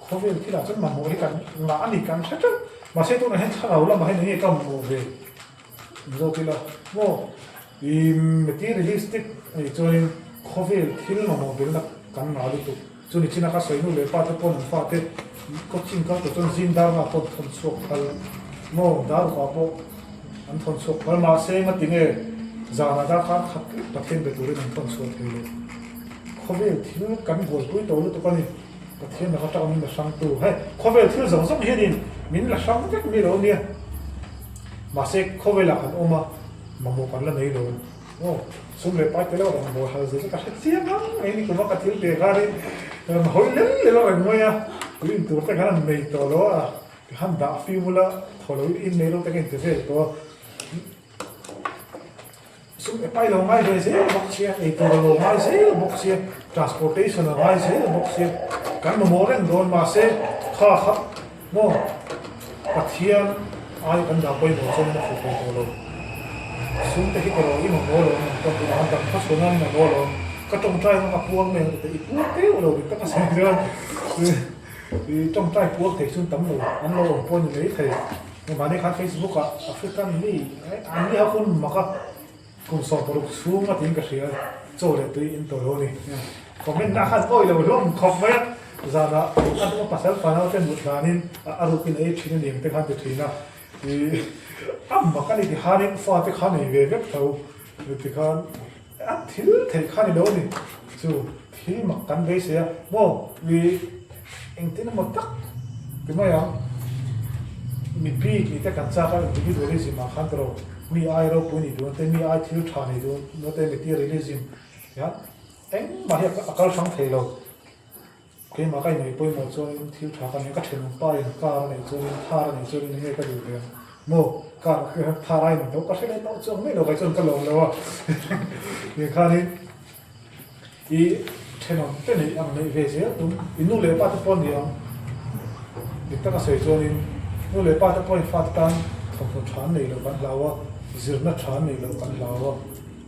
Khawvel thilah chuan mamawh hi kan ngah a ni kan hre teuh. Mahse tunah hian thlarau lamah hian enge ka mamawh ve zawk ila maw? I materialistic a nih chuanin khawvel thil mamawh belna kan ngah lutuk. Chu ni chin a ka sawi nu leh pa te pawn an fate coaching kal tur chuan zing dar nga pawh an thawn chhuak phal maw? Dar upa pawh an thawn chhuak phal mahse ngati nge zanah darkar khat lek Pathian be turin an thawn chhuah thei lo. Khawvel thil kan buaipui tawh lutuk a ni. Pathian laka tang min la hrang tu. Hei khawvel thil zawng zawng hianin min la hrang vek mi lo nia. Mahse khawvelah kan awm a, mamawh kan la nei lo. Aw, sum leh pai tel erawh rawn bawl hal zir chu ka hre chiang ang mai ni kuma ka thil pe khanin rawn hawi lel lel a rawn ngawi a, tui in tur te khan an nei tawh lo a, ti khan dah fim ula thaw lo in in nei lo te ka inti vel tawh a. Sum leh pai lo ngai ve zel bawk sia, ei tur a lo ngai zel bawk sia, transportation a ngai zel bawk sia, kan mamawh reng dawn mahse kha kha maw Pathian ai kan dah pawimawh chuan in a fuh thei tawh lo. Sum te hi ka rawh i mamawh lo ang ka bulah a dam kha chhuah nan i mamawh lo ang, ka tawngtai kha ka puang mai ang tih te i puang teuh lo dik tak a sawi chuan i tawngtai puang thei chun tam lo an lo awm pawh a ni mai thei. Mahni khan Facebook ah African mi an ni ho hun mak a kum 60 chhung a tiin ka hria chaw leh tui in tawh lo a ni. Comment na khan awi lo hlawm khawp mai a, zanah a hnung a pasal fanau te mut hlanin a rukin a ei thin a ni ang te khan ti thin a, ih a mak a ni ti khanin fate kha nei ve vek tho ti khan a thil theih kha ni lo a ni chu thil mak kan beisei a maw ih engtin emaw tak ti mai ang mi bik ni te kan chak a individualism ah khan tawrh mi ai ropui ni dun te mi ai thil tha nei dun te materialism hian engmah hi a kal hrang thei lo. Keimah ka inneih pawimawh chuanin thil tha ka nei, ka thenawm pa in car a neih chuanin thar a neih chuanin enge ka duh ve ang maw? Car thar a inneih tawh ka hre leh tawh chuang mai lo kai chuan ka lawm lo a ti khanin i thenawm te neih ang neih ve zel tum i nu leh pa te pawh ni ang dik taka sawi chuanin nu leh pa te pawhin fate tan thawmhnaw tha an neih loh kan hlau a, zirna tha an neih loh kan hlau a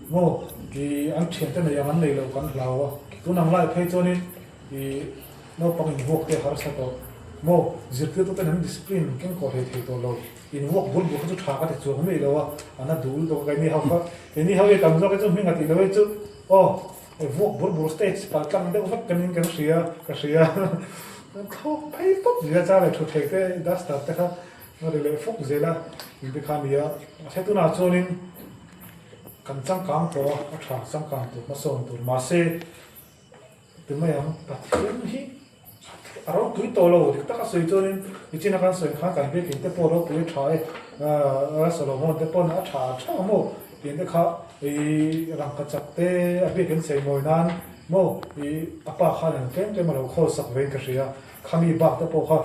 maw? I an thiante neih ang an neih loh kan hlau a. Tun ang lai phei chuanin i naupang invuak te harsa tawh maw? Zirtirtuten an discipline keng kawh hlei thei tawh lo. Invuak bul bul kha chu tha ka ti chuang mai lo a, an a dul dawk a keini ho kha keini ho hi tam zawk hi chu hming a tih loh hi chu aw vuak bul bul stage pal tlang deuh vek kan in kan hria ka hria thlawk phei pawp zel a char leh thu thei te duster te kha a ri leh fawk zel a engti kha a ni a mahse tunah chuanin Kan changkang tawh a, a tha changkang tur hmasawn tur mahse ti mai ang Pathian hi a ropui tawh lo dik taka sawi chuanin nichina kan sawi khan kan biakin te pawh ropui a tha e aah Solomon te pawn a tha a tha maw tih te kha ih rangkachak te a biakin chei mawi nan maw ih a pa khan an tlem tlem a lo khawl sak vein ka hria khami bak te pawh kha.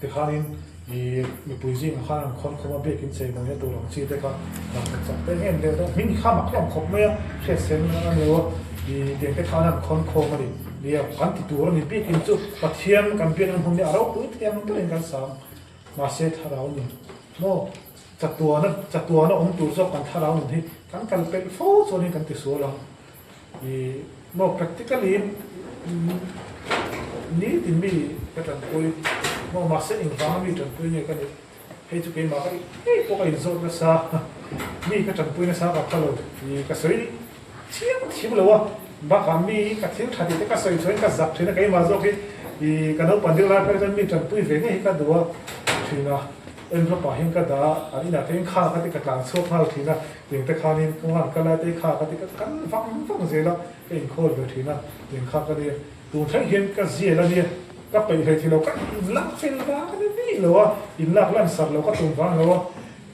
Tikhanin i mipui zingah khan an khawn khawm a, biakin chei mawina tur ang chi te kha lam khat chak te em deuh deuh hming kha mak hlawm khawp mai a, hriat sen a ni lo a, i tiang te khan an khawn khawm a ni. Nia, kan ti tur a ni, biakin chu Pathian kan biakna hmun hi a ropui thei ang berin kan sang, mahse thlarau nun maw chatuana chatuana awm tur zawk kan thlarau nun hi kan kal pelh fo chuanin kan tisual ang. I maw practically nitin mi ka tanpui maw mahse engvanga mi tanpui nge ka nih hei chu keimah ka ngei pawh ka inzawt nasa mi ka tanpui nasa ka pha lo i ka sawi chiang thiam lo a bakah mi ka thil tha tih te ka sawi chuan ka zak thin a keimah zawk hi i ka naupang deuh lai phei chuan mi tanpui ve ngei hi ka duh a thin a envelope ah hian ka dah a an inah te hian kha ka ti ka tlan chhuak nghal thin a. Tiang te khanin kawngah ka lai te kha ka ti ka kal vang vang zel a, ka inkhawl ve thin a, tiang kha ka nia. Tun thleng hian ka zial a nia, ka peih hlei thei lo, ka inlak fel vang a ni bik lo a, inlak lan sar lo ka tum vang lo a,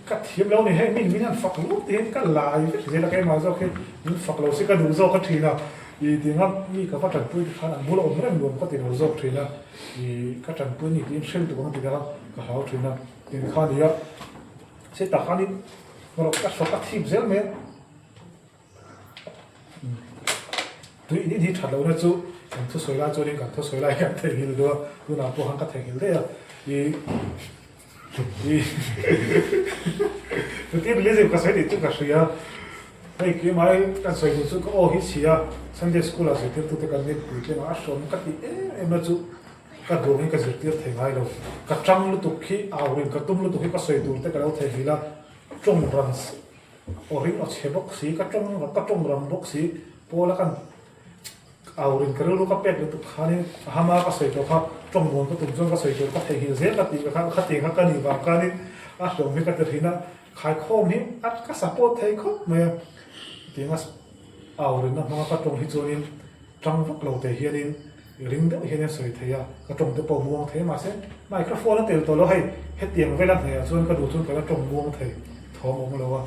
ka thiam lo ni hei min min han fak lut ti hian ka lai vek zel a, keimah zawk hi min fak lo si ka duh zawk a thin a, ih tiang a mi ka va tanpui te khan an bula awm reng nuam ka ti lo zawk thin a, ih ka tanpui ni tiin hrel tuk ang ti kha ka hlau thin a, tiang kha a ni a. Chutah khanin rawh ka hrawk a thip zel mai a, tui in hi that lohna chu kan thusawi lai chuanin kan thusawi lai hian theihnghilh duh a, tunah pawh khan ka theihnghilh daih a, ih Materialism ka sawi tih chu ka hria. Hei keimah kan sawi duh chu ka aw hi chhia Sunday school ah zirtirtute kan nih puitling a, a hrawm ka tih em em na chu ka duangin ka zirtir thei ngai lo. Ka tang lutuk hi au rin ka tum lutuk hi ka sawi tur te ka lo thei hmel a, tawng ran aw ring aw chhe bawk si, ka tawng ka tawng ram bawk si, Paula kan Au rin ka rilru ka pek lutuk khanin a hama ka sawi tawh kha tawng nuam ka tum chuan ka sawi tur ka theihnghilh zel ka tih ka kha khatiang kha ka nih vang khanin a hlawm hi ka ti thin a, khaikhawm hi a ka support thei khawp mai a, tianga au rinna hmanga ka tawng hi chuanin tang vak lo te hianin ring deuh hian a sawi thei a, ka tawng te pawh muang thei mahse microphone a tel tawh lo hei hetiang vela hnaih ah chuan ka duh chuan ka la tawng muang thei thawm awm lo a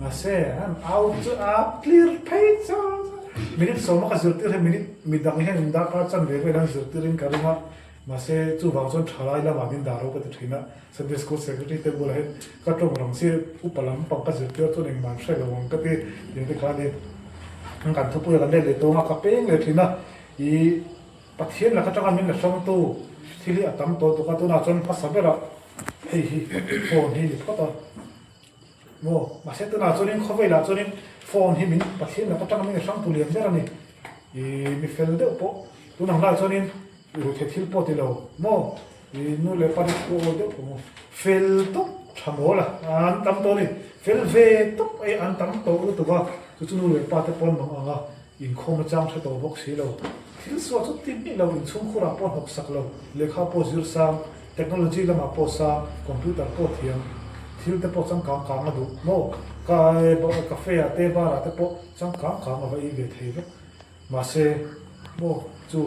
mahse an au chu a clear phei char. Minute sawma ka zirtir hi minute midang hian in darkar chan ve vel an zirtirin ka ring a, mahse chuvang chuan thalai lamah min dah ro ka ti thin a, Sunday School Secretary te bulah hian ka tawng rang si upa lam pang ka zirtir chuan engmah an hre lo ang ka ti tih te kha a ni. Kan thupui a kan let leh tawng a, ka peng leh thin a, ih Pathian laka tanga min la hrangtu thil hi a tam tawh tuk a, tunah chuan hmasa berah hei hi phone hi ni phawt a. Maw? Mahse tunah chuanin khawvelah chuanin phone hi min Pathian laka tanga min hrang tu lian ber a ni. Ih mi fel deuh pawh tun ang laiah chuanin i ruihtheih thil pawh ti lo maw? Ih nu leh pa te thu awl deuh pawh maw? Fel tawp tha mawl a, an tam tawh a ni. Fel ve tawp ei an tam tawh lutuk a, chu chu nu leh pa te pawn mang ang a, inkhawm achang hre tawh bawk si lo. Thil suah chu ti hmih lo, inchhungkhurah pawh hnawk sak lo, lehkha pawh zir sang, Technology lamah pawh sang, computer pawh thiam, thil te pawh changkang kang a duh maw? Ka cafe ah te bar ah te pawh changkang kang a va ei ve thei vek. Mahse, maw chu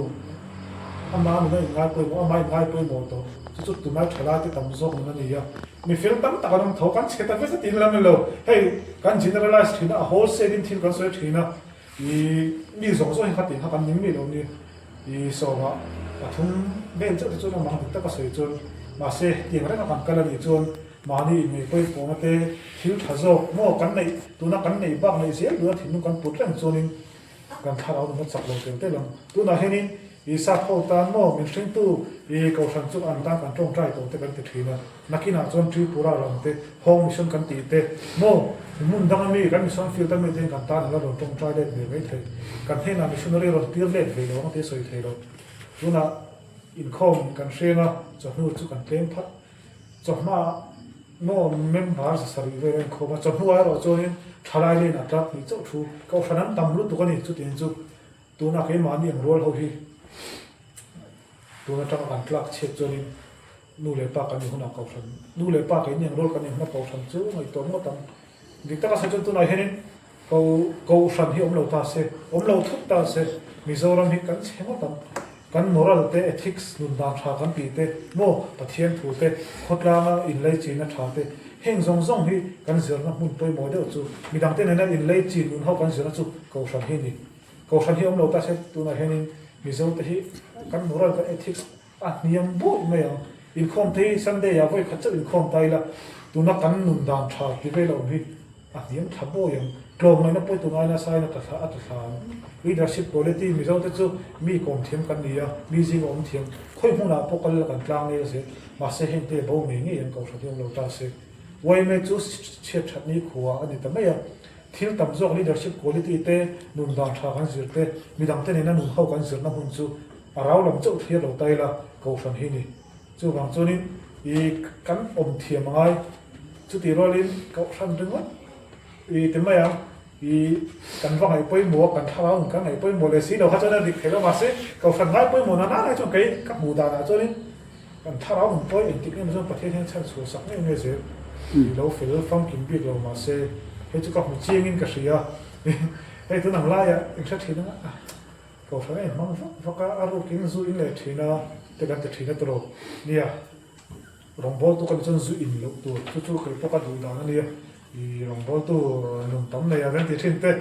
ama nuna inngai pawimawh, ama inngai pawimawh tawh chu chu tunlai thalai te tam zawk nun a ni a. Mi fel tam tak an awm tho, kan chhe ta vek zet in lam lo. Hei kan generalize thin a, a wholesale in thil kan sawi thin a. I mi zawng zawng hi kha tih kha kan ning mi lo ni. I sawmah pathum vel chauh te chuan amah dik taka sawi chuan mahse hetiang renga kan kal a nih chuan mahni inngei pawimawhna te thil tha zawk maw kan neih tuna kan neih bak neih zel duhna thinlung kan put reng chuanin kan thlarau nuna chak lo tel tel ang. Tunah hianin I sap ho tan maw min hringtu I kohhran chu an tan kan tawngtai tawh te kan ti thin a. Nakinah chuan Tripura ram te Home Mission kan tih te maw hmun danga mi kan mission field a mi te hian kan tan ala rawn tawngtai let ve mai thei. Kan hnenah missionary rawn tir let ve lo ang tih a sawi thei lo. Tunah inkhawm kan hreng a, chawhnu chu kan tlem phat. Chawhma maw member zasarih vel a inkhawm a, chawhnu ah erawh chuanin thalai lane ah tlak hnih chauh thu kohhran an tam lutuk a ni chutiang chu tuna keimahni ang rual ho hi tun atanga kan tlak chhiat chuanin Nu leh pa kan nih hunah kohhran, nu leh pa keini ang rual kan nih hunah kohhran chu ngaihtuah ngawt ang. Dik taka sawi chuan tunah hianin ko kohhran hi awm lo ta se, awm lo thut ta se, Mizoram hi kan chhe ngawt ang. Kan moral te, ethics, nun dan tha kan tih te, maw Pathian thu te, khawtlanga inlei chinna tha te, heng zawng zawng hi kan zirna hmun pawimawh deuh chu midangte nena inlei chin nun ho kan zirna chu kohhran hi a ni. Kohhran hi awm lo ta se tunah hianin Mizote hi kan moral, kan ethics, A hniam buaih mai ang. Inkhawm te hi Sunday ah vawi khat chauh inkhawm ta ila, tuna kan nun dan tha ti vel a awm hi a hniam tha buaih ang. Tlawmngaihna pawi tun aina sain a tla thla a tla thla ang. Leadership quality Mizo te chu mi kawm thiam kan ni a, mi zing a awm thiam. Khawi hmunah pawh kal ila kan tlang nel zel. Mahse heng te bo ngei ngei ang kohhran hi awm lo ta se. Yma chu chhiat that ni khua a ni ta mai a. Thil tam zawk leadership quality te, nun dan tha kan zir te, midang te nena nun ho kan zirna hmun chu A rau lam chauh thlir lo ta ila kohhran hi ni. Chuvang chuanin i kan awm thiam a ngai. Chutih rualin kohhran ringawt i ti mai ang, i kan va ngaih pawimawh a, kan thlarau ang kan ngaih pawimawh leh si lo kha chuan a dik thei lo. Mahse kohhran ngai pawimawh na nana hi chuan kei ka hmuh danah chuanin kan thlarau ang pawh engtik emaw chuan Pathian hian chhan chhuah sak ngei ngei zel. I lo fel famkim bik lo mahse hei chu ka hmu chiangin ka hria. Hei tun ang laiah inhre thin anga. Kohhran a inhmang vak vak a, a rukin zu in leh thin a te kan ti thin a tawrh. Nia, rawngbawltu ka ni chuan zu in loh tur chu chu kei pawh ka duh dan a nia. I rawngbawltu nun tam nei a kan ti thin te,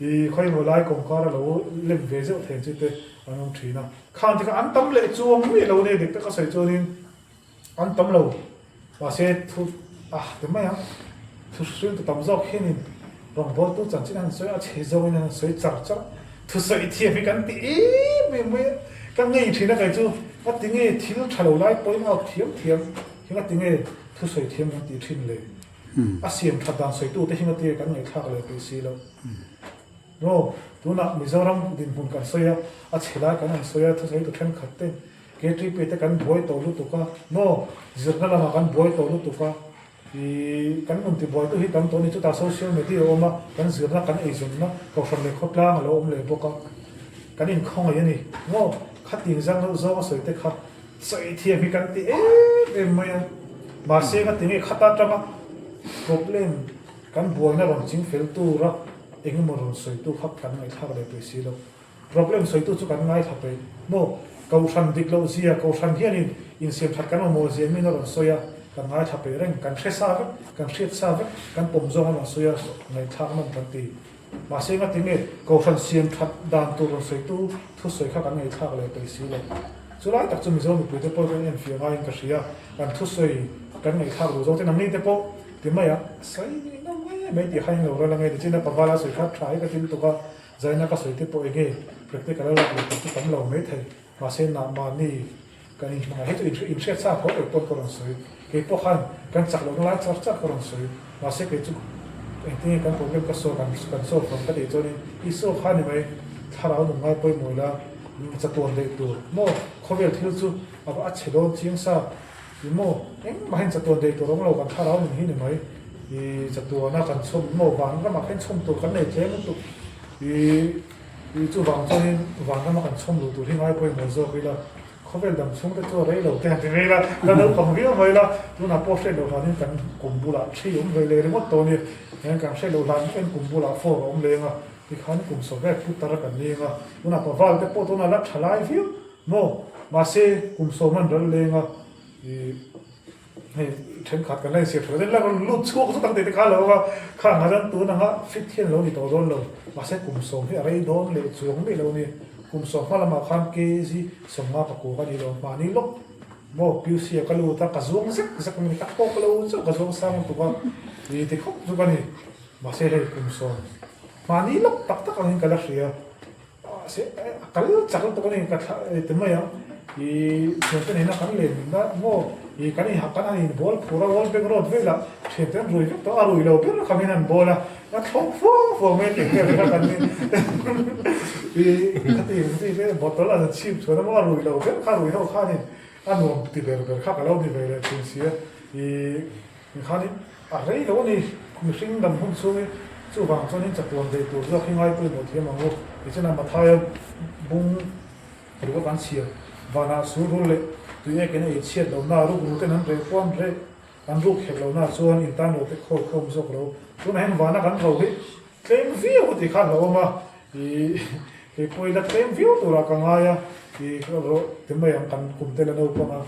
i khawimaw lai kawngkar a lo lem ve zeuh thei ang chi te an awm thin a. Khang te kha an tam leh chuang miah lo nia dik taka sawi chuanin. An tam lo, mahse thu ah ti mai ang. Thu hriltu tam zawk hianin rawngbawltu chanchin an sawi a, chhe zawngin an sawi char char a. Thusawi thiam hi kan ti em em mai a, ka ngei thin a kei chu, a ti nge thil tha lo lai pawhin a awk thiam thiam hi nga ti nge. thusawi thiam kan tih thin le? A siam that dan sawitute hi ngatinge kan ngaihthlak leh peih si lo? Maw, tunah Mizoram dinhmun kan sawi a, a chhe lai kan han sawi a, thusawi tu thenkhat ten KTP te kan buai tawh lutuk a, maw, zirna lamah kan buai tawh lutuk a, ih, kan nun tibuaitu hi tam tawh a ni, chutah social media a awm a, kan zirna kan eizawnna kohhran leh khawtlang a lo awm leh bawk a, kan inkhawngaih a ni, maw, khatin zang deuh zawng a sawi te kha sawi thiam hi kan ti em em mai a, mahse ngatinge khata tanga problem Kan buaina rawn ching fel tura eng emaw rawn sawitu kha kan ngaihthlak leh peih si lo. Problem sawitu chu kan ngaithla peih maw? Kohhran dik loh zia, Kohhran hianin insiam that kan mamawh zia min a rawn sawi a, kan ngaithla peih reng. Kan hre sa vek, kan hriat sa vek, kan pawm zawng a rawn sawi a, ngaihthlak nawm kan ti. Mahse ngatinge Kohhran siam that dan tur rawn sawitu thusawi kha kan ngaihthlak leh peih si lo. Chulai tak chu Mizo mipuite pawh kan enfiah ngaiin ka hria, kan thusawi kan ngaihthlak duh zawk te nangni te pawh ti mai a, sawi ngam mai mai tih kha englo ral ange nichin a pavala sawi kha tha hi ka til tuk a, zaina ka sawi te pawh enge practical a lak leh tur chu tam lo mai thei, mahse nah mahni kan inhmangaih hi chu inhriat sa tho kei pawh ka rawn sawi, kei pawh khan kan chak lohna lai char char ka rawn sawi, mahse kei chu engtin nge kan problem ka solve ang kan solve ang ka tih chuanin i solve kha ni mai, thlarau nung ngai pawimawh ila chatuan daih tur maw khawvel thil chu a va a chhe dawn chiang sa i maw engmah hian chatuan daih tur awm lo kan thlarau nun hi ni mai i chatuana kan chhawm maw vanramah khan chhawm tur kan nei tlem lutuk i i chuvang chuanin vanrama kan chhawm luh tur hi ngai pawimawh zawk ila. Khawvel dam chhung te chu a rei lo te han ti mai ila, ka naupang viau mai ila, tunah pawh hriat loh hlanin kan kum bulah thi awm ve leh ringawt tawh a ni. Heng kan hriat loh hlan en kum bulah fork a awm leng a, tikhan kum sawm vel putar a kan leng a, tunah paval te pawh tunah la tha lai viau maw, mahse kum sawm an ral leng a, ih hei thenkhat kan la insiam tha lo la rawn lut chhuak zut ang tih te kha a lo awm a, khang ah chuan tun anga fit hian a lo ni tawh dawn lo, mahse kum sawm hi a rei dawn leh chuang mai lo a ni. Kum sawmhma lamah khan KZ 50 pakua ka ni lo, mahni lawk maw PUC ah ka lut a, ka zuang zek zek mai, ka tawk lo chauh ka zuang sang lutuk a, ni ti khawp chu ka ni. Mahse hei kum sawm mahni lawk tak tak angin ka la hria, mahse a kal chak lutuk a ni, ka thla ti mai ang, ih thiante nena kan len na maw ih kan inhak kan han inbawl phur a, World Bank Road velah thiante an rui vek tawh a, a rui lo ber kha min han bawl a. A thlawk fo fo mai tih vel kha kan i khati khati te bottle an chhip chhuan a maw a rui lo ber kha rui ho khanin a nuam ti ber ber kha ka lo ni ve leh thin sia i khanin a rei lo a ni mihring dam hun chhungin chuvang chuanin chatuan daih tur zawk hi ngai pawimawh thiam ang u tichuan a Mathaia bung ruk a kan chhiar vanah sur rul leh tui ekin a inchhiat lohna ruk ruten an reh pawh an reh Kan ruk hek lo na chuan in tan lo te khawi khawm zawk lo. Tunah hian vana kan ro hi tlem viau a ti khan lo awm a, ih kei pawh ila tlem viau turah ka ngai a, ih ka ro ti mai ang kan kum te la naupang a,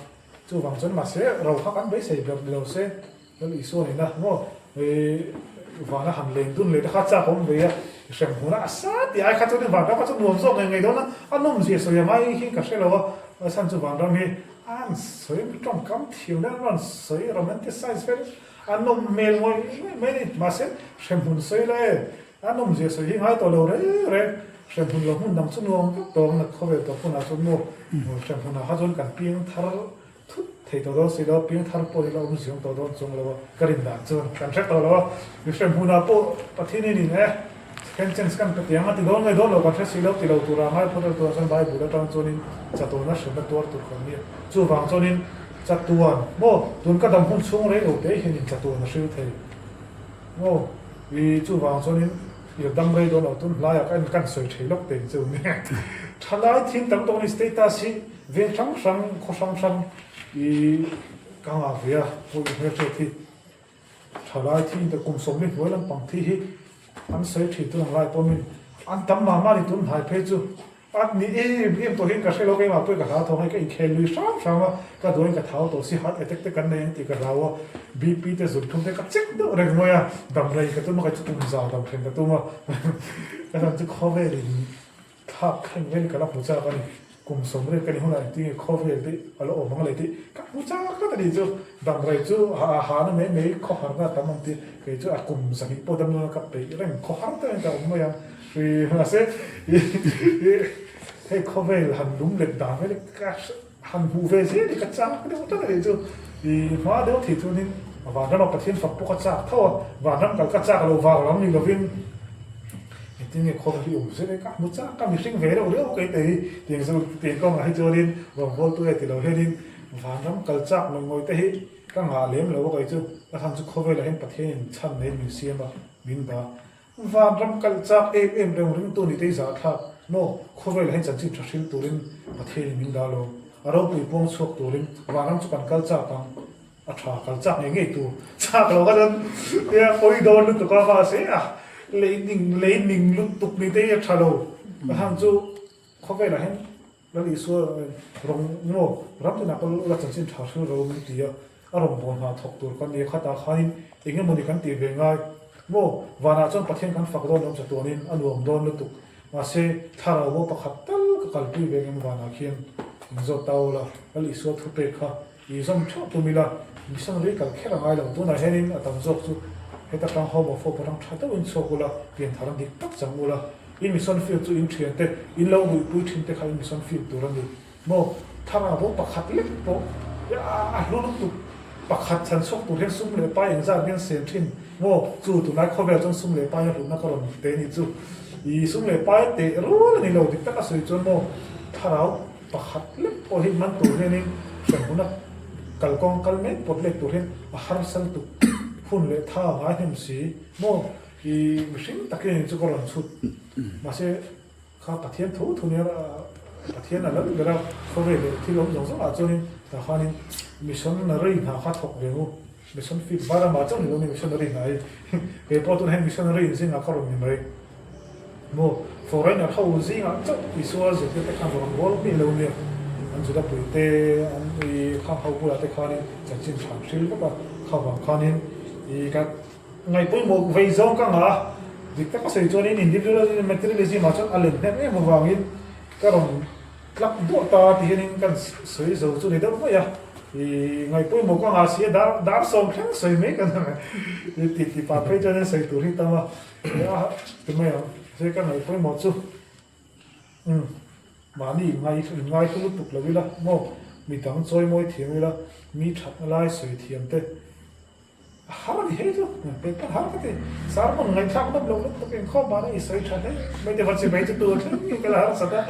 chuvang chuan mahse ro kha kan beisei ber ni lo se, Lal Isua nena maw ih vana han leng dun leh te kha chak awm ve a, hrem hmunah a sa tih ai kha chuan vanram kha chu nuam zawk ngei ngei dawn a, a nawmzia sawi a ngai hi ka hre lo a, a chhan chu vanram hi An sawi tawngkam thiam deuh an rawn sawi romanticize vel a nawm hmel ngawih ngawih mai a ni. Mahse, hremhmun sawi la e, a nawmzia sawi hi ngai tawh lo reng reng. Hremhmun lo hmun dang chu nuam vek tawh ang na khawvel tawh hmunah chuan maw hremhmunah kha chuan kan piang thar thut thei tawh dawn si lo, piang thar pawh hi la awm ziang tawh dawn chuang lo a, ka rin dan chuan kan hre tawh lo a. Mi hremhmunah pawh Pathian in e. Second chance kan pe tiang a ti dawn nge dawn lo kan hre si lo ti lo tura ngai phawt a tuan chuan Bible atang chuanin chatuana hremna tuar tur kan nia. Chuvang chuanin chatuan maw tun ka dam hun chhung rei lo te hianin chatuan a hril thei maw i chuvang chuanin i dam rei dawn lo tun hlaiah ka en kan sawi thei lawk te chu nia. Thalai thil tam tawk a ni status hi veng hrang hrang khaw hrang hrang i ka ngah ve a pawih hmelhriat hi. Thalai thi in kum sawmli hnuai lampang thi hi an sawi thin tun ang lai pawh min an tam mah mah ni tun hnai phei chu a ni em em tawh hian ka hre lo keimah pawh ka hlau thawng hei ka inkhel lui hram hram a ka duain ka thau tawh si heart attack te kan nei ang tih ka hlau a BP te zun thum te ka check deuh reng mai a dam rei ka tum a ka chu kum za dam thleng ka tum a ka dam chu khawvel in Thlak thleng vel ka la hmu chak a ni. Kum 80 ka ni hunah engtin nge khawvel te a la awm ang leh tih ka hmu chak tlat a ni chu. Damrei chu a hana mai mai khawharna a tam ang tih kei chu a kum 200 pawh dam nuna ka peih reng khawhar deuhin ka awm mai ang. Ih mahse ih hei khawvel han lum let dan vel hi ka han hmuh ve zel hi ka chak deuh tlat a ni chu. I hma deuh thei chuanin vanrama Pathian fak pawh ka chak tho a, vanram kal ka chak lo vang lam ni lovin engtin nge khawvel hi awm zel e ka hmu chak ka mihring ve reuh reuh kei te hi tiang chu tiang kawngah hi chuanin rawngbawltu e ti lo hianin vanram kal chak ngawih ngawih te hi ka ngah lem lo a kei chu a chhan chu khawvelah hian Pathianin chhan neiin min siam a min dah Vanram kalh chak em em reng ringtu ni te i zahthlak maw? Khawvelah hian chanchin tha hril turin Pathianin min dah lo. A ropui puang chhuak turin vanram chu kan kal chak ang. A tha kal chak ngei ngei tur chak lo kha chuan nia pawi dawn lutuk a mahse a lei ning lei ning lutuk ni te hi a tha lo. A hang chu khawvelah hian Lal Isua rawng maw ram tinah kal ula chanchin tha hril ro min ti a, a rawngbâwl hna thawk tur kan ni a, khatah khanin eng emawni kan tih ve ngai maw? Vanah chuan Pathian kan fak dawn awm chatuanin a nuam dawn lutuk. Mahse, thlarau bo pakhat tal ka kalpui ve ngem vanah khian inzawt ta ula, Lal Isua thupek kha i zawm theuh tum ila, missionary kal kher a ngai lo. Tunah hianin a tam zawk chu heta tang homophobe atang tha deuhin chhuak ula, pianthar dik tak chang ula, In mission field chu in thian te, in lo ruihpui thin te kha in mission field tur a ni maw? Thara bo pakhat lek pawh a hlu lutuk pakhat chhan chhuak tur hian sum leh pai engzat hian sen thin maw? Chu tunlai khawvel chuan sum leh pai a hlutna ka rawn te ni chu i sum leh pai teh rual a ni lo dik taka sawi chuan maw thlarau pakhat lek pawh hi man tur hianin hremhuna kalkawng kal mek pawt lek tur hian a harsa lutuk hun leh tha a ngai hnem si maw? I mihring takin in chu ka rawn chhut. Mahse, kha Pathian tho tho nia Pathian a lal ber a, khawvel leh thil awm zawng zawng ah chuanin tah khanin missionary hna kha thawk ve ngu. Mission field var ramah chauh ni lo ni missionary hna hi. Kei pawh tunah hian missionary in zingah ka rawn ni mai. Maw, foreigner ho zingah chauh Isua zirtirte khan rawn bawl hmiah lo nia. An Juda puite an i khang ho bulah te khanin chanchin tha an hril vek a, kha vang khanin i ka Ngaih pawimawh vei zawng ka ngah a, dik taka sawi chuanin individualism materialism ah chuan a len hnem em avangin ka rawn tlak duah ta ti hianin kan sawi zo chu ni deuh mai a, ih ngaih pawimawh ka ngah si a dar dar sawm thleng sawi mai kan ti ti pah phei chuanin sawi tur hi tam a, a ti mai ang, mahse ka ngaih pawimawh chu umm mahni inngai inngai hlu lutuk lo ila maw midang chawimawi thiam ila mi thatna lai sawi thiam te. A har a ni hei chu, pek pawh har ka ti. Sermon ngaihthlak deuh lo lutuk inkhawm mahna i sawi tha hle mai te va chi mai chu tur thleng in ka la harsat a.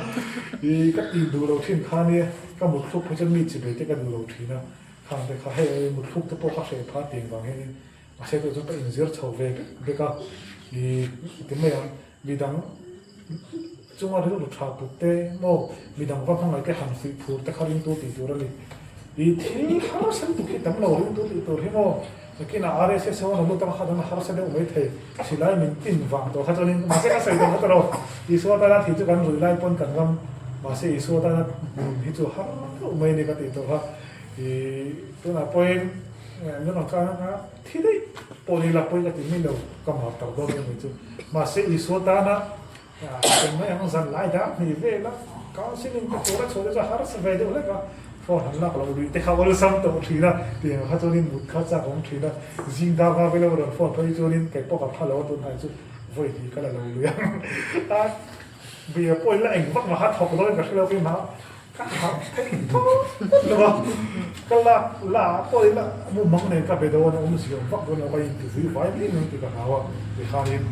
I ka ti duh lo thin kha nia, ka mutthluk phei chuan mi chi bei te ka duh lo thin a, khang te kha hei mutthluk te pawh ka hreh phah tih vang hianin mahse tawh chuan ka inzir chho ve bek bek a. I ti mai ang, midang chunga rilru tha put te maw midang va hmangaih te han fuih phur te kha ringtu tih tur a ni. I thil harsa lutuk hi tam lo ringtu tih tur hi maw nakinah RSS ho an awm lutuk a kha dang a harsa deuh mai thei silai min tin vang tawh kha chuanin mahse ka sawi tawh kha tawh lo Isua tana thih chu kan rui lai pawn kan ram mahse Isua tana nun hi chu har deuh mai a ni ka tih tawh kha i tunah pawhin min rawn kal a thi daih pawh ni la pawi ka ti mai lo ka mar tak dawn em mai chu mahse Isua tana Eng mai ang zan lai dah hni vel a, counselling te tur a chhuah te chu a harsa ve deuh hlek a, phone han lak loh luih te kha awlsam tawh thin a, tiang kha chuanin mut kha chak awm thin a, zing dar va vela rawn phone phei chuanin kei pawh ka pha lo a tunhai chu vawi hnih ka la lo lui ang a, bia pawhin la eng vak mah kha thawk dawn ka hre lo keimah ka harh theih tawp lo a, ka lak la pawhin la mumang nen ka be dawn a awm ziah vak dawn lo ka inti vui vai mai mai tih ka hlau a, tikhanin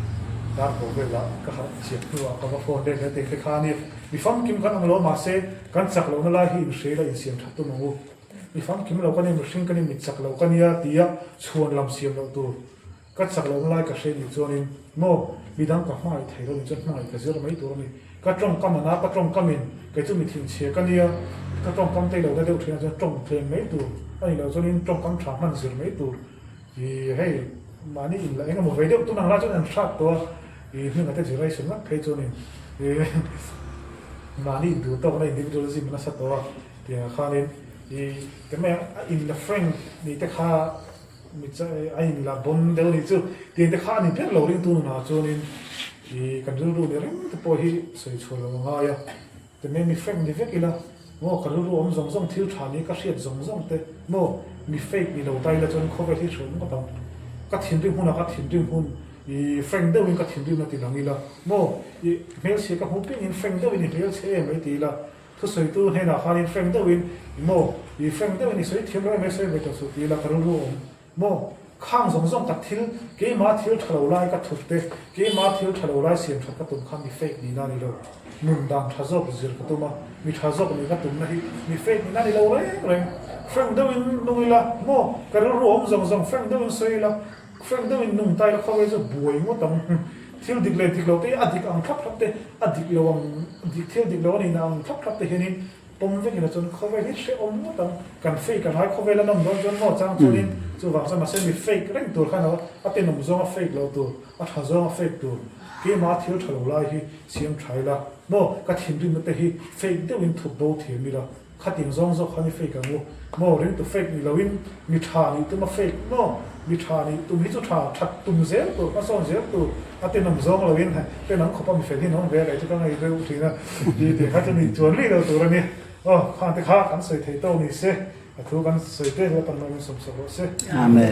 dar ko velah ka harh chiah hnuah ka va phone let leh tih te kha a ni. Mi famkim kan ang lo mahse kan chak lohna lai hi inhre ila insiam that tum ang u. Mi famkim lo ka ni, mihring ka ni, mi chak lo ka nia tia chhuan lam siam loh tur. Ka chak lohna lai ka hre nih chuanin maw midang ka hmangaih thei lo nih chuan hmangaih ka zir mai tur a ni. Ka tawngkam a na, ka tawngkamin kei chu mi thinchhia ka nia, ka tawngkam tei lohna deuh thinah chuan tawng tlem mai tur a nih loh chuanin tawngkam tha hman zir mai tur. Ih hei mahni in la eng emaw ve deuh tun ang lai chuan an hrat tawh a, ih hmingah te generation ngat phei chuanin ih mahni in duh tawkna individualism a nasa tawh a tiangah khanin ih kemai a in la frank nih te kha Mi a in la bon deuh anih chu. Tiang te kha a ni ber lo ringtu nunah chuanin ih kan rilru ni reng te pawh hi sawi chhuah lo a ngai a. Ti mai mi frank ni vek ila maw ka rilru awm zawng zawng thil tha ni ka hriat zawng zawng te maw mi fake ni lo ta ila chuan khawvel hi hrilh ngawt ang. Ka thinrim hunah ka thinrim hun ih frank deuhin ka thinrim na ti lang ila maw ih hmelchhia ka hmu piangin frank deuhin i hmelchhe em mai ti ila. Thusawitu hnenah khanin frank deuhin, Maw, i frank deuhin i sawi thiam lo em e, sawi ve tawh suh ti ila ka rilru awm. Maw, khang zawng zawng tak thil, keimah thil tha lo lai ka thut te, keimah thil tha lo lai siam that ka tum kha mi fake nihna a ni lo. Nun dan tha zawk zir ka tum a, mi tha zawk nih ka tumna hi mi fake nihna a ni lo reng reng. Frank deuhin nung ila, maw, ka rilru awm zawng zawng frank deuhin sawi ila, frank deuhin nung ta ila khawvel chu buai ngawt ang. Thil dik leh dik lo te hi a dik ang thlap thlap te, a dik lo ang, dik thil dik lo a nihna ang thlap thlap te hianin Pawm vek ila chuan khawvel hi hrehawm ngawt ang. Kan fake a ngai khawvel a nawm dawn chuan maw chang chuanin chuvang chuan mahse mi fake reng tur khan a tenawm zawnga fake lo tur, a tha zawnga fake tur keimah thil tha lo lai hi siam tha ila maw ka thinrimna te hi fake deuhin thup bo thiam ila khatin zawng zawk khan i fake ang u maw ringtu fake ni loin mi tha nih tuma fake maw mi tha nih tum hi chu tha that tum zel tur hmasawn zel tur a tenawm zawng loin tenawm khawpa mi fel hi an awm ve a kei chu ka ngaih deuh thin a ti tih kha chu ni chuan rih lo tur a ni aw khang te kha kan sawi thei tawk ni se a thu kan sawi te hi a pan nawmin sawmsak rawh se. Amen.